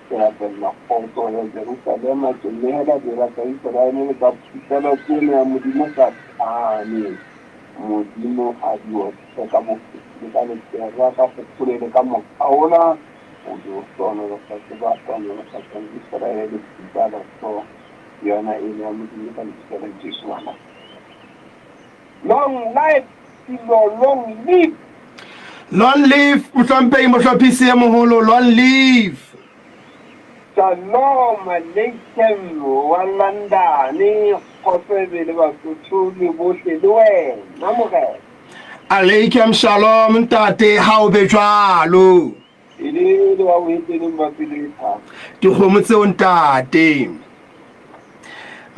Ke rapella kgotso ya Jerusalema, ke nehela dira tsa Iseraele le tsa phutela tsena ya Modimo Satane. Modimo a di otle ka bofefile ka lepera, ka kgopole le ka mokgaola, o di o hlohonolofatse ba hlohonolofatsang Iseraele le phutela tso yona ena ya Modimo ka lebitso la Jesu. Amen. Long life Silo, long live. Long live Mohlomphehi Mohlophisi e Moholo, long live. Shalom Aleikum wa London, kgotso e be le Basotho le bohle le wena morena. Aleikum shalom ntate, ha o be jwalo. E le le wa boheteneng ba pelo e thata. Dikgomo tseo ntate.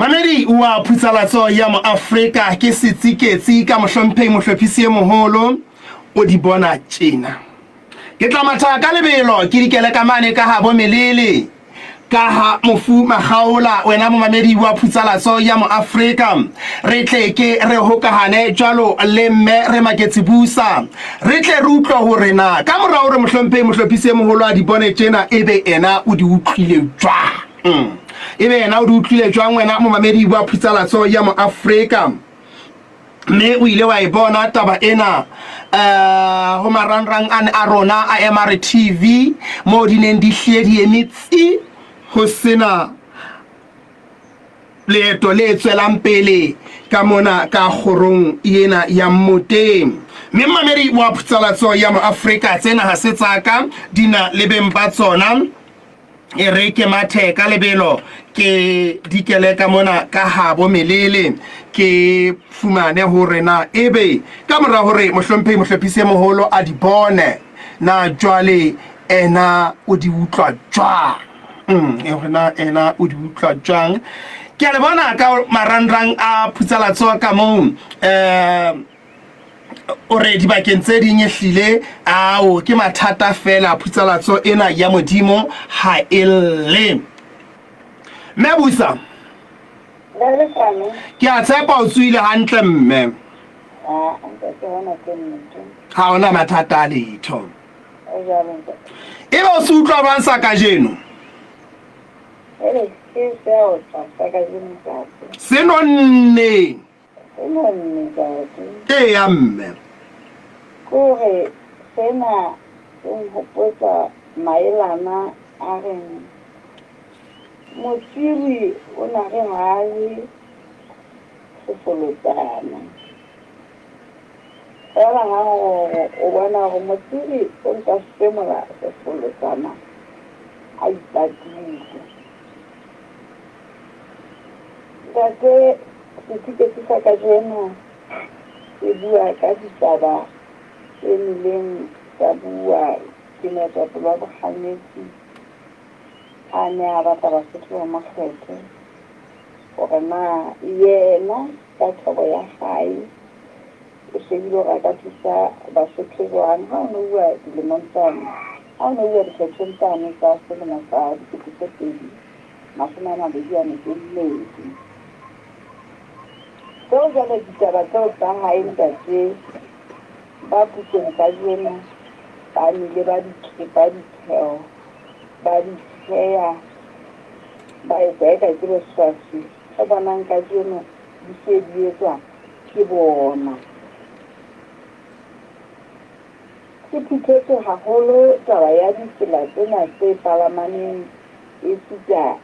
Mamedi wa Phutsalatso ya Moafrika ke setsiketsi ka mohlomphehi mohlophisi e moholo o di bona tjena. Ke tla matha ka lebelo ke dikele ka mane ka habo melele ka ha mofu Makgaola wena momamedi wa Phutsalatso ya Moafrika re tle ke re hokahane jwalo le mme re maketse busa re tle re utlwe hore na ka mora hore mohlomphehi mohlophisi e moholo a di bone tjena ebe ena o di utlwile jwang. Mm. Ebe yena o di utlwile jwang wena momamedi wa Phutsalatso ya Moafrika? Mme o ile wa e bona taba ena uh, ho marangrang ane a rona a MRTV moo di neng di hlile di eme tsi ho sena leeto le tswelang pele ka mona ka kgorong ena ya Mmoteng. Mme mmamedi wa Phutsalatso ya Moafrika, tsena ha se tsaka, di na le beng ba tsona. E re ke mathe ka lebelo ke dikele ka mona ka habo melele ke fumane hore na ebe ka mora hore mohlomphehi mohlophisi e moholo a di bone na jwale ena o di utlwa jwang. Mm, e hore na ena o di utlwa jwang. Ke a le bona ka marangrang a phutsalatso ka moo um O re dibakeng tse ding ehlile ao ke mathata fela phutsalatso ena ya Modimo ha e lle. Mme Busa. Ke a tshepa o tsohile hantle mme. Ha ona mathata a letho. Ebe o se utlwa jwang sa kajeno? Se nonneng. Sena ntate. Eya mme. Kore sena se nhopotsa maelana a reng Motsiri o na re ha a je sefolotsana. Fela ha gore o bona gore Motsiri o ntsa semola sefolotsana a ipatile. Ntate, setiketi sa kajeno se bua ka ditaba tse nileng tsa bua ke moetapele wa bohanyetsi ha a ne a batla Basotho ba mo kgethe hore na yena ka tjhebo ya hae o shebile hore a ka thusa Basotho jwang ha o ne o bua dilemong tsane ha o ne o bua dikgethong tsane tsa selemo sa 2022. Tseo jwale ditaba tseo tsa hae ntate ba pusong kajeno ba nile ba di ba ditheo ba di theya ba etsa eka ke boswaswi re bonang kajeno di se di etswa ke bona. Ke phuthetswe haholo taba ya ditsela tsena tse palamaneng esita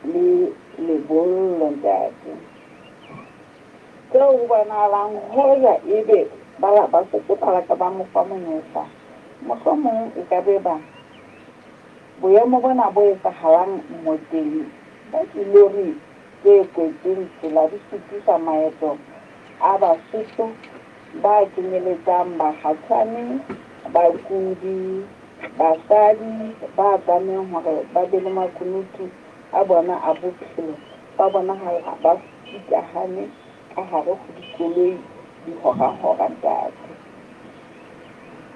le lebollo, ntate. Tseo ho bonahalang hoja ebe ba Basotho ba la ka ba mo fa monyetla, mohlomong e ka be ba boemo bona bo etsahalang Mmoteng ba dilori tse kwetseng tsela di sitisa maeto a Basotho ba kenyeletsang bakgatshwane, bakudi, basadi ba tlamehang hore ba be le makunutu a bona a bophelo ba bonahala ba futahane ka hare ho dikoloi dihora-hora ntate.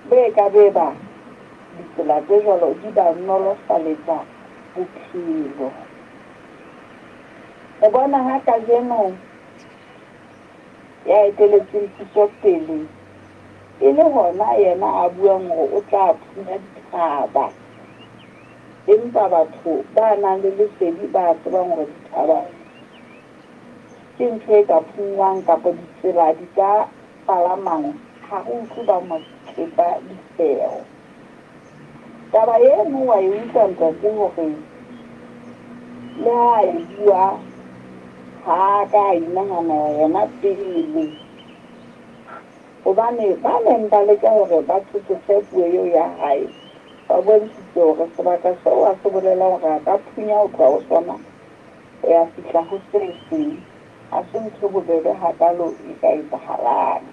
Be ka be ba ditsela tse jwalo di ba nolofaletsa bophelo. Re bona ha kajeno ya eteletseng puso pele e le hona yena a buang hore o tla phunya dithaba. Empa batho ba nang le lesedi ba tsebang hore dithaba ke ntho e ka phunngwang kapa ditsela di ka palamang, ha re utlwe ba mo tlepa ditsheho. Taba eno wa e utlwa ntate hore le ha a e bua ha a ka a inahanela yena pele. Hobane ba neng ba leka hore ba tlotlose puo eo ya hae ba bontshitse hore sebaka seo a se bolelang hore a ka phunya ho tloha ho sona ho ya fihla ho se seng ha se ntho e bobebe hakalo e ka etsahalang.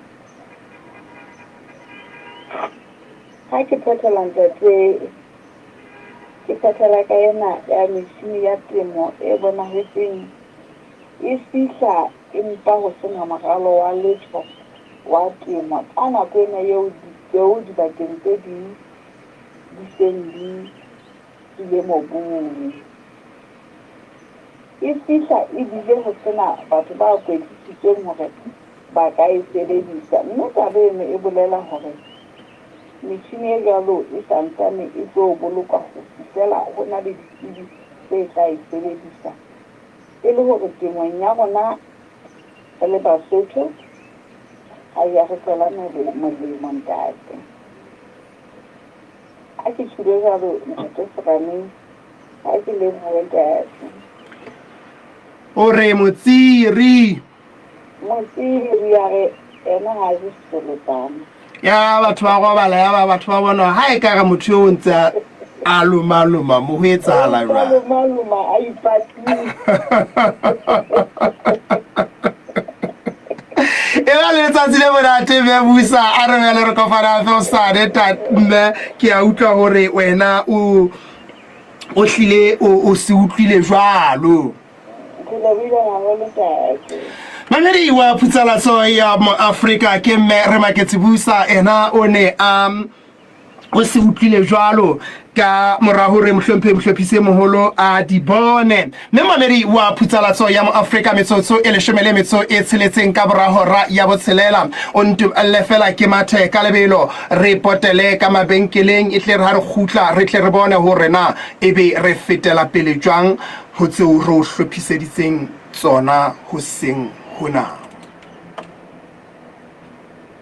Ha ke phethela ntate, ke phethela ka ena ya metjhini ya temo e bonahetseng. E fihla empa ho se na moralo wa letho wa temo ka nako ena eo dipeo dibakeng tse ding di seng di tswile mobung. E fihla ebile ho se na batho ba kwetlisitsweng hore ba ka e sebedisa, mme taba eno e bolela hore metjhine e jwalo e sa ntsane e tlo bolokwa ho fihlela ho na le ditsebi tse tla e sebedisa e le hore temong ya rona re le Basotho ha e ya re tswela molemo, ntate. Ha ke tjhilo jwalo, ntate Serame, ha ke lebohe, ntate. O re motsiri. Motsiri a re ena ha je sesolotana. Ya batho ba robala ya ba batho ba bona ha e ka re motho yo o ntse a loma-loma mo ho etsahala jwang. Loma-loma a ipatile. E ba le letsatsi le monate mme busa a re bjale re kopana hape hosane mme ke a utlwa gore wena o o hlile o se utlwile jwalo. Ke lebohile haholo ntate. Mamedi wa Phutsalatso ya Moafrika ke mme re maketse busa ena o ne a o se utlwile jwalo ka mora hore mohlomphehi mohlophisi e moholo a di bone. Mme mamedi wa Phutsalatso ya Moafrika metsotso e leshome le metso e tsheletseng ka bora hora ya botshelela o ntumelle fela ke mathe ka lebelo re potele ka mabenkeleng e tle re ha re kgutla re tle re bone hore na ebe re fetela pele jwang ho tseo re o hlophiseditseng tsona hoseng hona.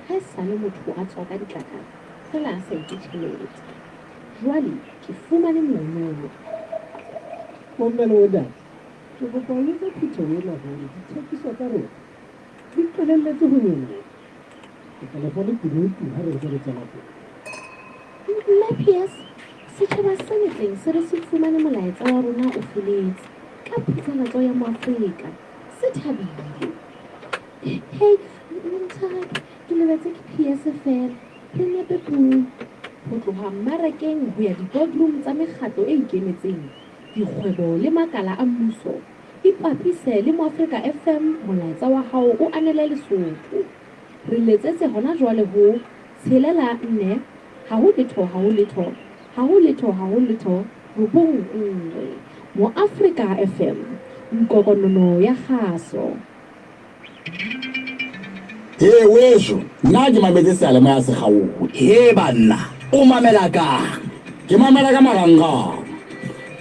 Ha esale motho a tswa ka ditlakala feela a sa etse tjhelete. Jwale ke fumane monono. Bomme le bontate, ke kopa ho jwetsa phutheho ena hore dithekiso tsa rona di qalelletse ho nyoloha. Ke tla le fa lekunutu ha re ntse re tswela pele. Mme Pierce, setjhaba se metseng se re se fumane molaetsa wa rona o feletse ka phatlalatso ya Moafrika. Se thabile. Hei, ntshwarele, ke lebetse ke Pierce feela. Re nepe puo. Ho tloha mmarakeng ho ya di-boardroom tsa mekgatlo e ikemetseng, dikgwebo le makala a mmuso, Ipapise le Moafrika FM molaetsa wa hao o anele Lesotho. Re letsetse hona jwale ho, tshelela nne, ha ho letho ha ho letho, ha ho letho ha ho letho, robong nngwe. Moafrika FM, nkokonono ya kgaso. Hee weso, nna ke mametse seyalemoya se kgaohe. Hee banna, o mamela kang? Ke mamela ka marangrang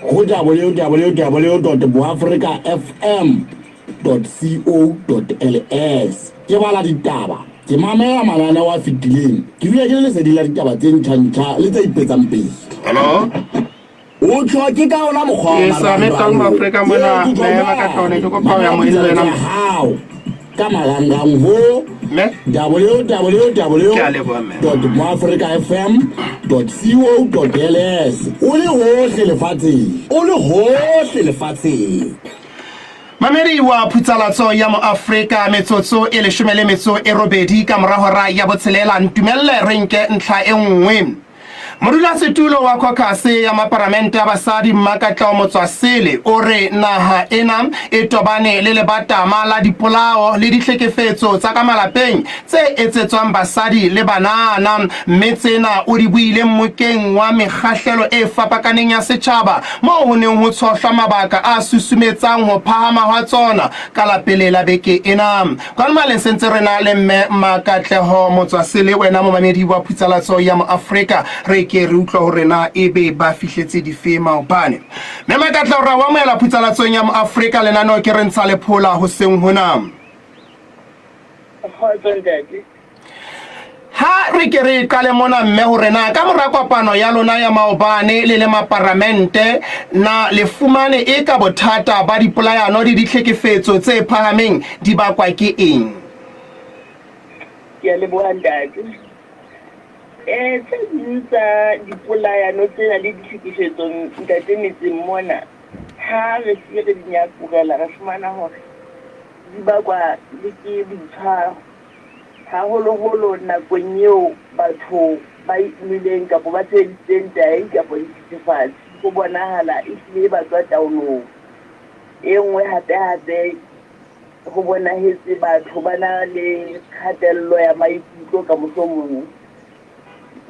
go www.boafrikafm.co.ls. Ke bala ditaba, ke mamela mananeo a fetileng, ke dula ke le leseding la ditaba tse ntjha-ntjha le tse ipetsang pele. Hello? O tjho ke ka ona mokgwa wa Ke sa me tang Afrika mona, mme ba ka tlone ke kopa ho ya moyeng le wena. Hao ka marangrang ho Mme? www Ke a leboha, mme. dot moafrikafm dot co dot ls o le hohle lefatsheng o le hohle lefatsheng. Mamedi wa Phutsalatso ya Moafrika, metsotso e leshome le metso e robedi ka mora hora ya botshelela, ntumelle re nke ntlha e nngwe. Modulasetulo wa Khokhase ya Maparamente a Basadi Mmakatlao Motswasele o re naha ena e tobane le lebatama la dipolao le ditlhekefetso tsa ka malapeng tse etsetswang basadi le banana, mme tsena o di buile mmokeng wa mekgahlelo e fapakaneng ya setjhaba moo ho neng ho tshohlwa mabaka a susumetsang ho phahama hwa tsona ka la pele la beke ena. Kwano maleng se ntse re na le mme Makatleho Motswasele, wena momamedi wa Phutsalatso ya Moafrika, re ke re utlwa hore na ebe ba fihletse dife maobane. Mme Makatleho, ra o amohela Phutsalatsong ya Moafrika, lenaneo ke re ntsha lephola hoseng hona. Kgotso ntate. Ha re ke re qale mona mme hore na ka mora kopano ya lona ya maobane le le maparamente na le fumane e ka bothata ba dipolayano le ditlhekefetso tse phahameng di bakwa ke eng? Ke a leboha ntate. Eh tse ding tsa dipolayano tsena le ditlhekefetso ntate metseng mona ha re hlile re di nyakurela re fumana hore di bakwa le ke boitshwaro. Haholoholo nakong eo batho ba nweleng kapa ba sebedisitseng tahi kapa dithethefatsi, ho bonahala e hlile e ba tswa taolong. E nngwe hape-hape Ho bonahetse batho ba na le kgatello ya maikutlo ka mohlomong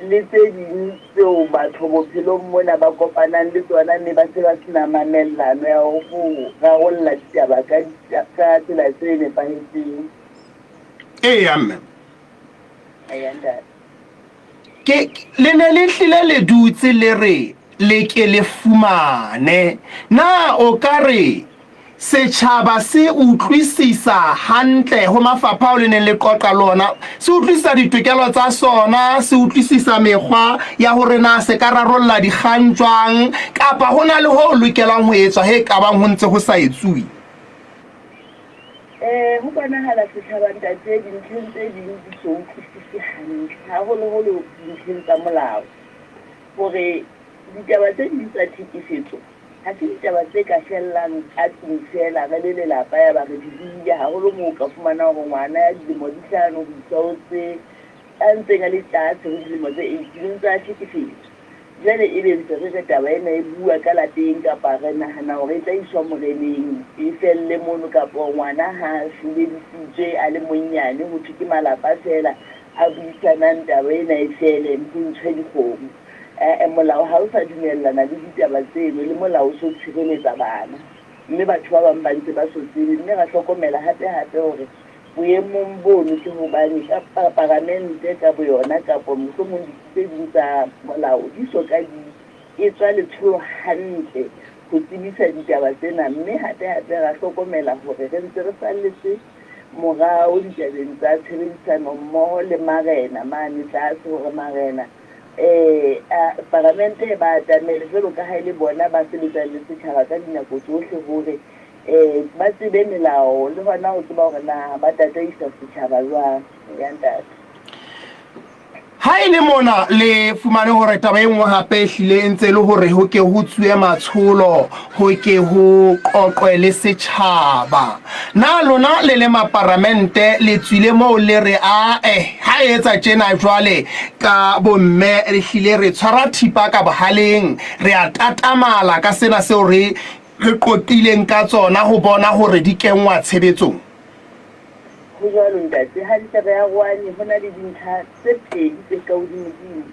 le tse ding tseo batho bophelong mona ba kopanang le tsona mme ba se ba sena mamellano ya ho rarolla ditaba ka ka tsela tse nepahetseng. Eya mme. Eya ntate. Ke le ne le hlile le dutse le re le ke le fumane. Na o ka re Setjhaba se utlwisisa hantle ho mafapha ao le neng le qoqa le ona, se utlwisisa ditokelo tsa sona, se utlwisisa mekgwa ya hore na se ka rarolla dikgang jwang, kapa ho na le ho lokelang ho etswa he kabang ho ntse ho sa etsuwe? Eh, ho bonahala setjhaba ntate dintlheng tse ding di so utlwisise hantle, haholoholo dintlheng tsa molao, hore ditaba tse ding tsa tlhekefetso Ha se ditaba tse ka fellang ka tlung feela re le lelapa yaba re di buile, haholo moo o ka fumanang hore ngwana ya dilemo di hlano ho isa ho tse a ntseng a le tlase ho dilemo tse 18 o ntse a hlekefetswa. Jwale ebe ntse re re taba ena e bua ka lapeng kapa re nahana hore e tla iswa moreneng e felle mono kapa ngwana ha a hloledisitswe a le monnyane ho thwe ke malapa feela a buisanang taba ena e fele ho ntshwe dikgomo. E-e, molao ha o sa dumellana le ditaba tseno, le molao o so tshireletsa bana. Mme batho ba bang ba ntse ba so tsebe. Mme ra hlokomela hape-hape hore boemong bono ke hobane ka paramente ka boyona kapa mohlomong ditsi tse ding tsa molao di so ka di etswa letsholo hantle ho tsebisa ditaba tsena. Mme hape-hape ra hlokomela hore re ntse re salletse morao ditabeng tsa tshebedisano mmoho le marena mane tlase hore marena Ee, a Paramente e ba atamele jwalo ka ha e le bona ba sebetsang le setjhaba ka dinako tsohle hore um ba tsebe melao le hona ho tseba hore na ba tataisa setjhaba jwang. Ya ntate. Ha e le mona le fumane hore taba e nngwe hape e hlile e ntse e le hore ho ke ho tsuwe matsholo, ho ke ho qoqwe le setjhaba. Na lona le le maparamente le tswile moo le re ae ha e etsa tjena jwale ka bomme re hlile re tshwara thipa ka bohaleng, re a tatamala ka sena seo re re qoqileng ka tsona ho bona hore di kenngwa tshebetsong? Ho jwalo ntate, hantle re arohane ho na le dintlha tse pedi tse ka hodimodimo.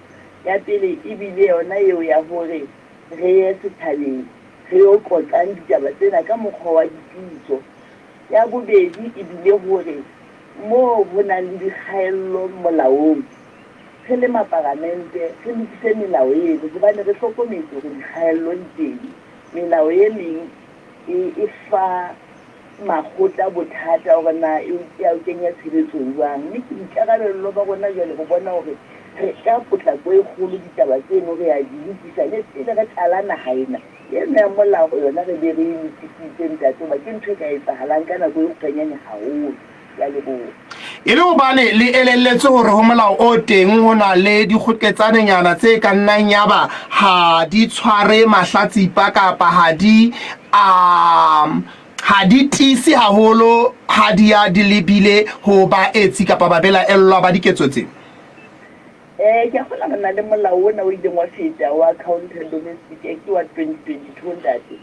Ya pele e bile yona eo ya hore re ye setjhabeng re yo qoqang ditaba tsena ka mokgwa wa dipitso. Ya bobedi e bile hore moo ho nang le dikgaello molaong, re le maparamente re lokise melao eno hobane re hlokometse hore dikgaello di teng. Melao e meng e e fa makgotla bothata hore na e ya o kenya tshebetsong jwang. Mme ke boikarabello ba rona jwale ho bona hore re ka potlako e kgolo ditaba tseno re a di lokisa le pele re qala naha ena. Eno ya molao yona re be re e lokisitse ntate hoba ke ntho e ka etsahalang ka nako e kgutshwanyane haholo. Ke a leboha. E le hobane le elelletswe hore ho molao o teng ho na le dikgoketsanenyana tse ka nnang yaba ha di tshware mahlatsipa kapa ha di a ha di tiise haholo ha di ya di lebile ho baetsi kapa babelaellwa ba diketso tse. Eh, ke a kgolwa re na le molao ona o ileng wa feta wa Counter Domestic Act wa 2022 ntate,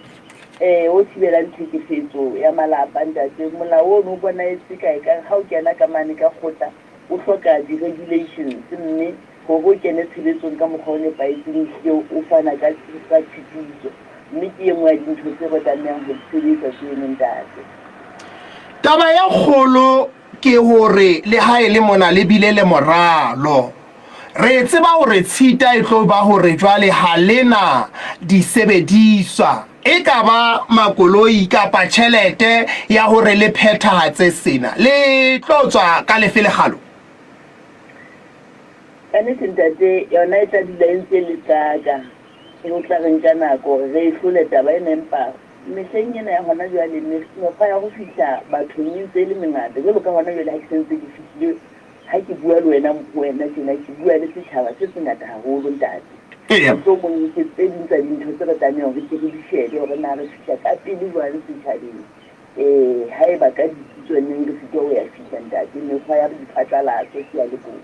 eh, o thibelang tlhekefetso ya malapa ntate. Molao ono o bonahetse ka ekare ha o kena ka mane ka kgotla o hloka di-regulations mme hore o kene tshebetsong ka mokgwa o nepahetseng ehlile o fana ka ka tshitiso, mme ke e nngwe ya dintho tse re tlamehang ho di sebetsa tseno ntate. Taba e kgolo Ke hore le ha e le mona le bile le moralo. Re tseba hore tshita e tlo ba hore jwale ha le na disebediswa, e ka ba makoloi kapa tjhelete ya hore le phethahatse sena. Le tlo tswa ka lefe lekgalo? Ka nnete ntate, yona e tla dula e ntse e le qaka. Ho tla re nka nako hore re e hlole taba ena empa Mehleng ena ya hona jwale, mekgwa ya ho fihla bathong e ntse e le mengata. Jwalo ka hona jwale ha ke sentse ke fihlile, ha ke bua le wena mpho wena tjena, ke bua le setjhaba se sengata haholo ntate. Mohlomong ke tse ding tsa dintho tse re tlamehang hore ke re di shebe hore na re fihla ka pele jwang setjhabeng. Haeba ka dipitswaneng re sitwa ho ya fihla ntate, mekgwa ya diphatlalatso. Ke a leboha.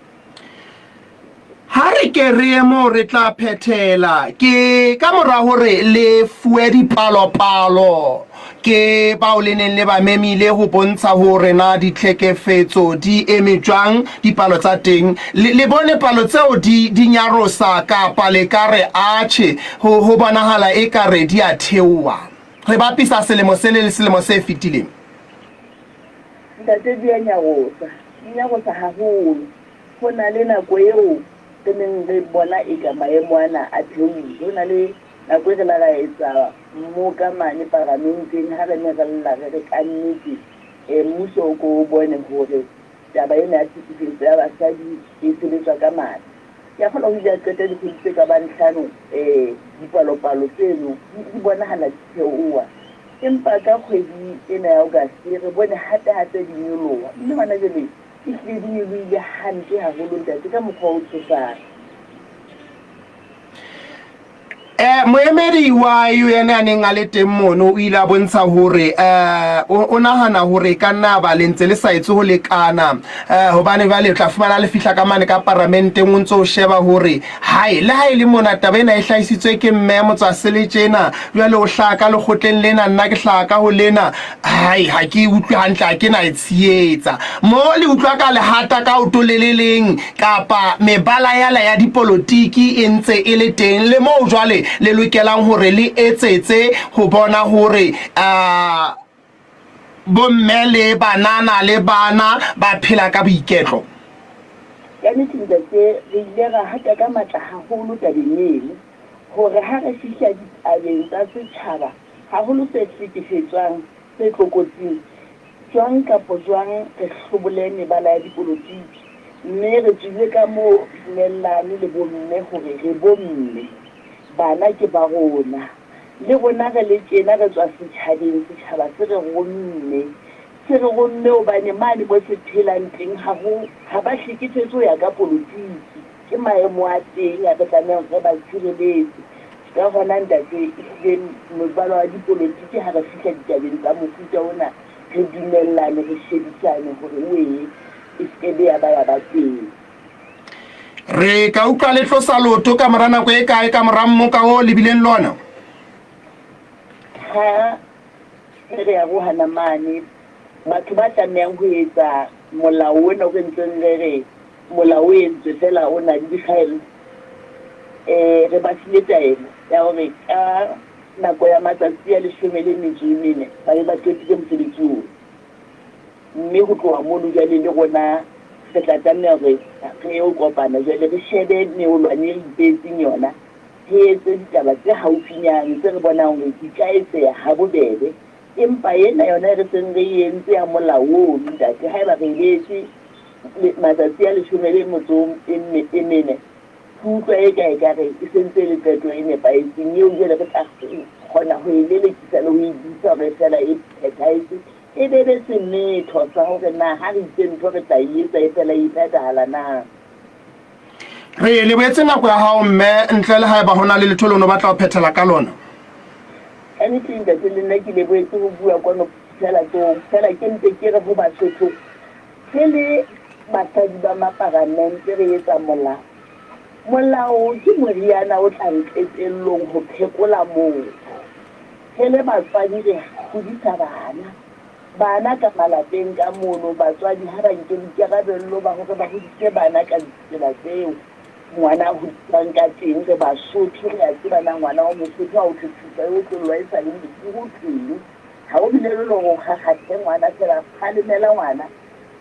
Ha re ke re ye moo re tla phethela, ke ka mora hore le fuwe dipalopalo Ke bao le neng le ba memile ho bontsha hore na ditlhekefetso di eme jwang, dipalo tsa teng. Le, le bone palo tseo di, di nyarosa kapa le ka re atjhe, ho, ho bonahala ekare di a theoha? Re bapisa selemo sele le selemo se fetileng. Ntate, di a nyarosa. Di nyarosa haholo. Ho na le nako eo re neng re bona eka maemo ana a theohile. Ho na le Nako e re la ra etsa mmoka mane paramenteng ha re ne re lla re re kannete mmuso o ko o bone hore taba ena ya tlhekefetso ya basadi e sebetswa ka matla. Ke a kgolwa ho ile ha qeta dikgwedi tse ka bang hlano dipalopalo tseno di bonahala di theoha. Empa ka kgwedi ena ya August re bone hape-hape di nyoloha mme hona jwale ehlile di nyolohile hampe haholo ntate ka mokgwa o tshosang. Eh, moemedi wa UN a neng a le teng mono o ile a bontsha hore eh, o nahana hore e ka nna ba le ntse le sa etse ho lekana eh, hobane jwale o tla fumana le fihla ka mane ka paramenteng o ntse o sheba hore hae le ha e le mona taba ena e hlahisitswe ke mme motswasele tjena jwale o hlaha ka lekgotleng lena nna ke hlaha ka ho lena hai ha ke e utlwe hantle ha ke na e tshehetsa mo le utlwa ka lehata ka oto le le leng kapa mebala yala ya dipolotiki e ntse e le teng le moo jwale le lokelang hore le etsetse ho bona hore um bomme le banana le bana ba phela ka boiketlo. Ka nnete ntate, re ile ra hata ka matla haholo tabeng eno hore ha re fihla ditabeng tsa setjhaba haholo se hlekefetswang, se tlokotsing, jwang kapa jwang re hlobole mebala ya dipolotiki mme re tswile ka moo dumellane le bomme hore re bomme, bana ke ba rona. Le rona re le tjena re tswa setjhabeng, setjhaba se re romme. Se re romme hobane mane mo se phelang teng ha ho, ha ba hlekefetswe ho ya ka polotiki. Ke maemo a teng a re tlamehang re ba tshireletse. Ka hona ntate, ehlile mobala wa dipolotiki ha re fihla ditabeng tsa mofuta ona, re dumellane, re shebisane hore wee e se ke be ya ba ya ba teng. Re ka utlwa le tlosa leoto ka mora nako e kae ka mora mmoka o lebileng lona? Ha re re arohana mane, batho ba tlamehang ho etsa molao ona o re ntseng re re Molao o entswe feela o na le dikgaello. Re ba file taelo ya hore ka nako ya matsatsi a leshome le metso e mene ba be ba qetile mosebetsi oo. Mme ho tloha mono jwale le rona re tla tlameha hore re yo kopana jwale re shebe meolwane e re ipeetseng yona, re etse ditaba tse haufinyane tse re bonang hore di ka etseha habobebe. Empa ena yona e re seng re e entse ya molao ono, ntate, haeba re e beetse matsatsi a leshome le motso e e mene, ke utlwa eka ekare e sentse e le qeto e nepahetseng eo jwale re tla kgona ho e lelekisa le ho e bisa hore feela e phethahetse, e be be semetho sa hore na ha re itse ntho re tla e etsa e fela e phethahala na. Re lebohetse nako ya hao mme, ntle le haeba ho na le letho leo o ne o batla ho phethela ka lona. Ka nnete ntate le nna ke lebohetse ho bua kwano Phutshelatsong, feela ke mpe ke re ho Basotho Re le basadi ba maparamente re etsa molao. Molao ke moriana o tlang qetellong ho phekola motho. Re le batswadi re hodisa bana. Bana ka malapeng ka mono batswadi ha ba nke boikarabello ba hore ba hodise bana ka ditsela tseo ngwana a hodiswang ka teng. Re Basotho re a tseba na ngwana wa Mosotho ha ho thwe thupa e otlollwa e sa le metsi ho thweng. Ha ho bile le hore o kgakgathe ngwana feela, kgalemela ngwana.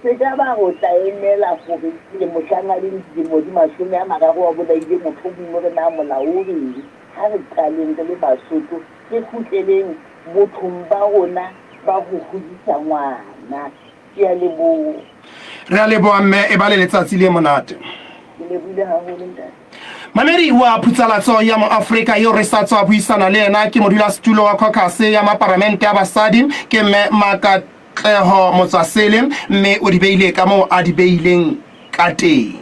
Se ka ba re o tla emela hore le mohlang a leng dilemo di 30 a bolaile motho o mong hore na molao o reng. Ha re qaleng re le Basotho re kgutleleng bothong ba rona ba ho hodisa ngwana. Ke a leboha. Re a leboha mme, e ba le letsatsi le monate. Ke lebohile haholo ntate. Mamedi wa Phutsalatso ya Moafrika eo re sa tswa buisana le yena ke modulasetulo wa caucus ya maparamente a basadi ke mme Makatleho Motswasele mme o di beile ka moo a di beileng ka teng.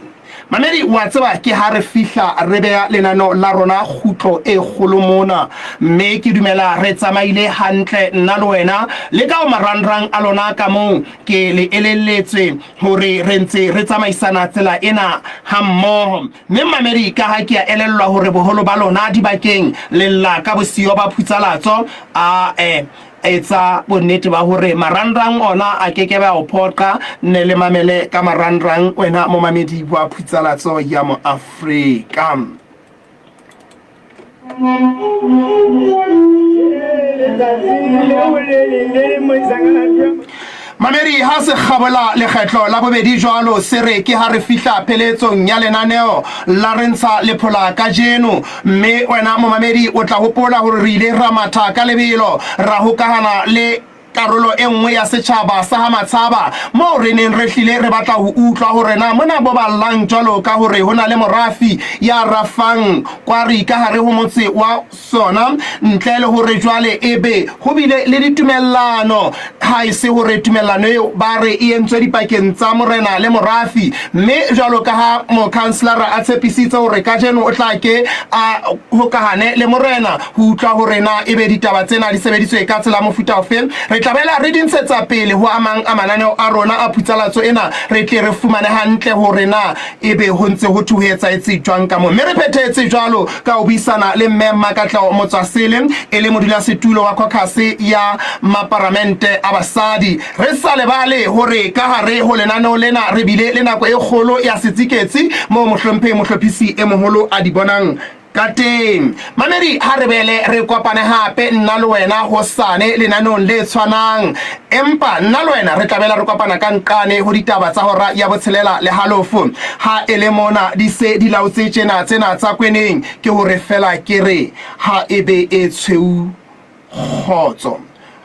Mamedi wa tseba ke ha re fihla re beya lenaneo la rona kgutlo e kgolo mona mme ke dumela re tsamaile hantle nna le wena le ka o marangrang a lona ka moo ke le elelletswe hore re ntse re tsamaisana tsela ena hammoho. Mme mmamedi, ka ha ke a elellwa hore boholo ba lona dibakeng le lla ka bosiyo ba phutsalatso, a e. Etsa bonnete ba hore marangrang ona a ke ke be a o phoqa. Nne le mamele ka marangrang wena momamedi wa Phutsalatso ya Moafrika. Mamedi ha se kgabola lekgetlo la bobedi jwalo se re ke ha re fihla pheletsong ya lenaneo la re ntsha lephola kajeno. Mme wena momamedi o tla hopola hore re ile ra matha ka lebelo ra hokahana le karolo e nngwe ya setjhaba sa ha Matshaba moo re neng re hlile re batla ho utlwa hore na mona bo ba llang jwalo ka hore ho na le morafi ya rafang kwari ka hare ho motse wa sona ntle le hore jwale ebe ho bile le ditumellano ha e se hore tumellano eo ba re e entswe dipakeng tsa morena le morafi mme jwalo ka ha mokhanselara a tshepisitse hore kajeno o tla ke a hokahane le morena ho utlwa hore na ebe ditaba tsena di sebeditswe ka tsela mofuta ofe. Re tla boela re di ntshetsa pele ho a mang a mananeo a rona a phutsalatso ena re tle re fumane hantle hore na ebe ho ntse ho thwe ho etsahetse jwang ka moo. Mme re phethetse jwalo ka ho buisana le Mme Mmakatleho Motswasele e le modulasetulo wa khokhase ya maparamente a basadi. Re sa lebale hore ka hare ho lenaneo lena re bile le nako e kgolo ya setsiketsi moo mohlomphehi mohlophisi e moholo a di bonang ka teng. Mamedi, ha re bele re kopane hape nna le wena hosane lenaneong le tshwanang. Empa nna le wena re tla bela re kopana ka nqane ho ditaba tsa hora ya botshelela le halofo. Ha e le mona di se di laotse tjena tsena tsa kweneng, ke hore feela ke re ha e be e tshweu kgotso.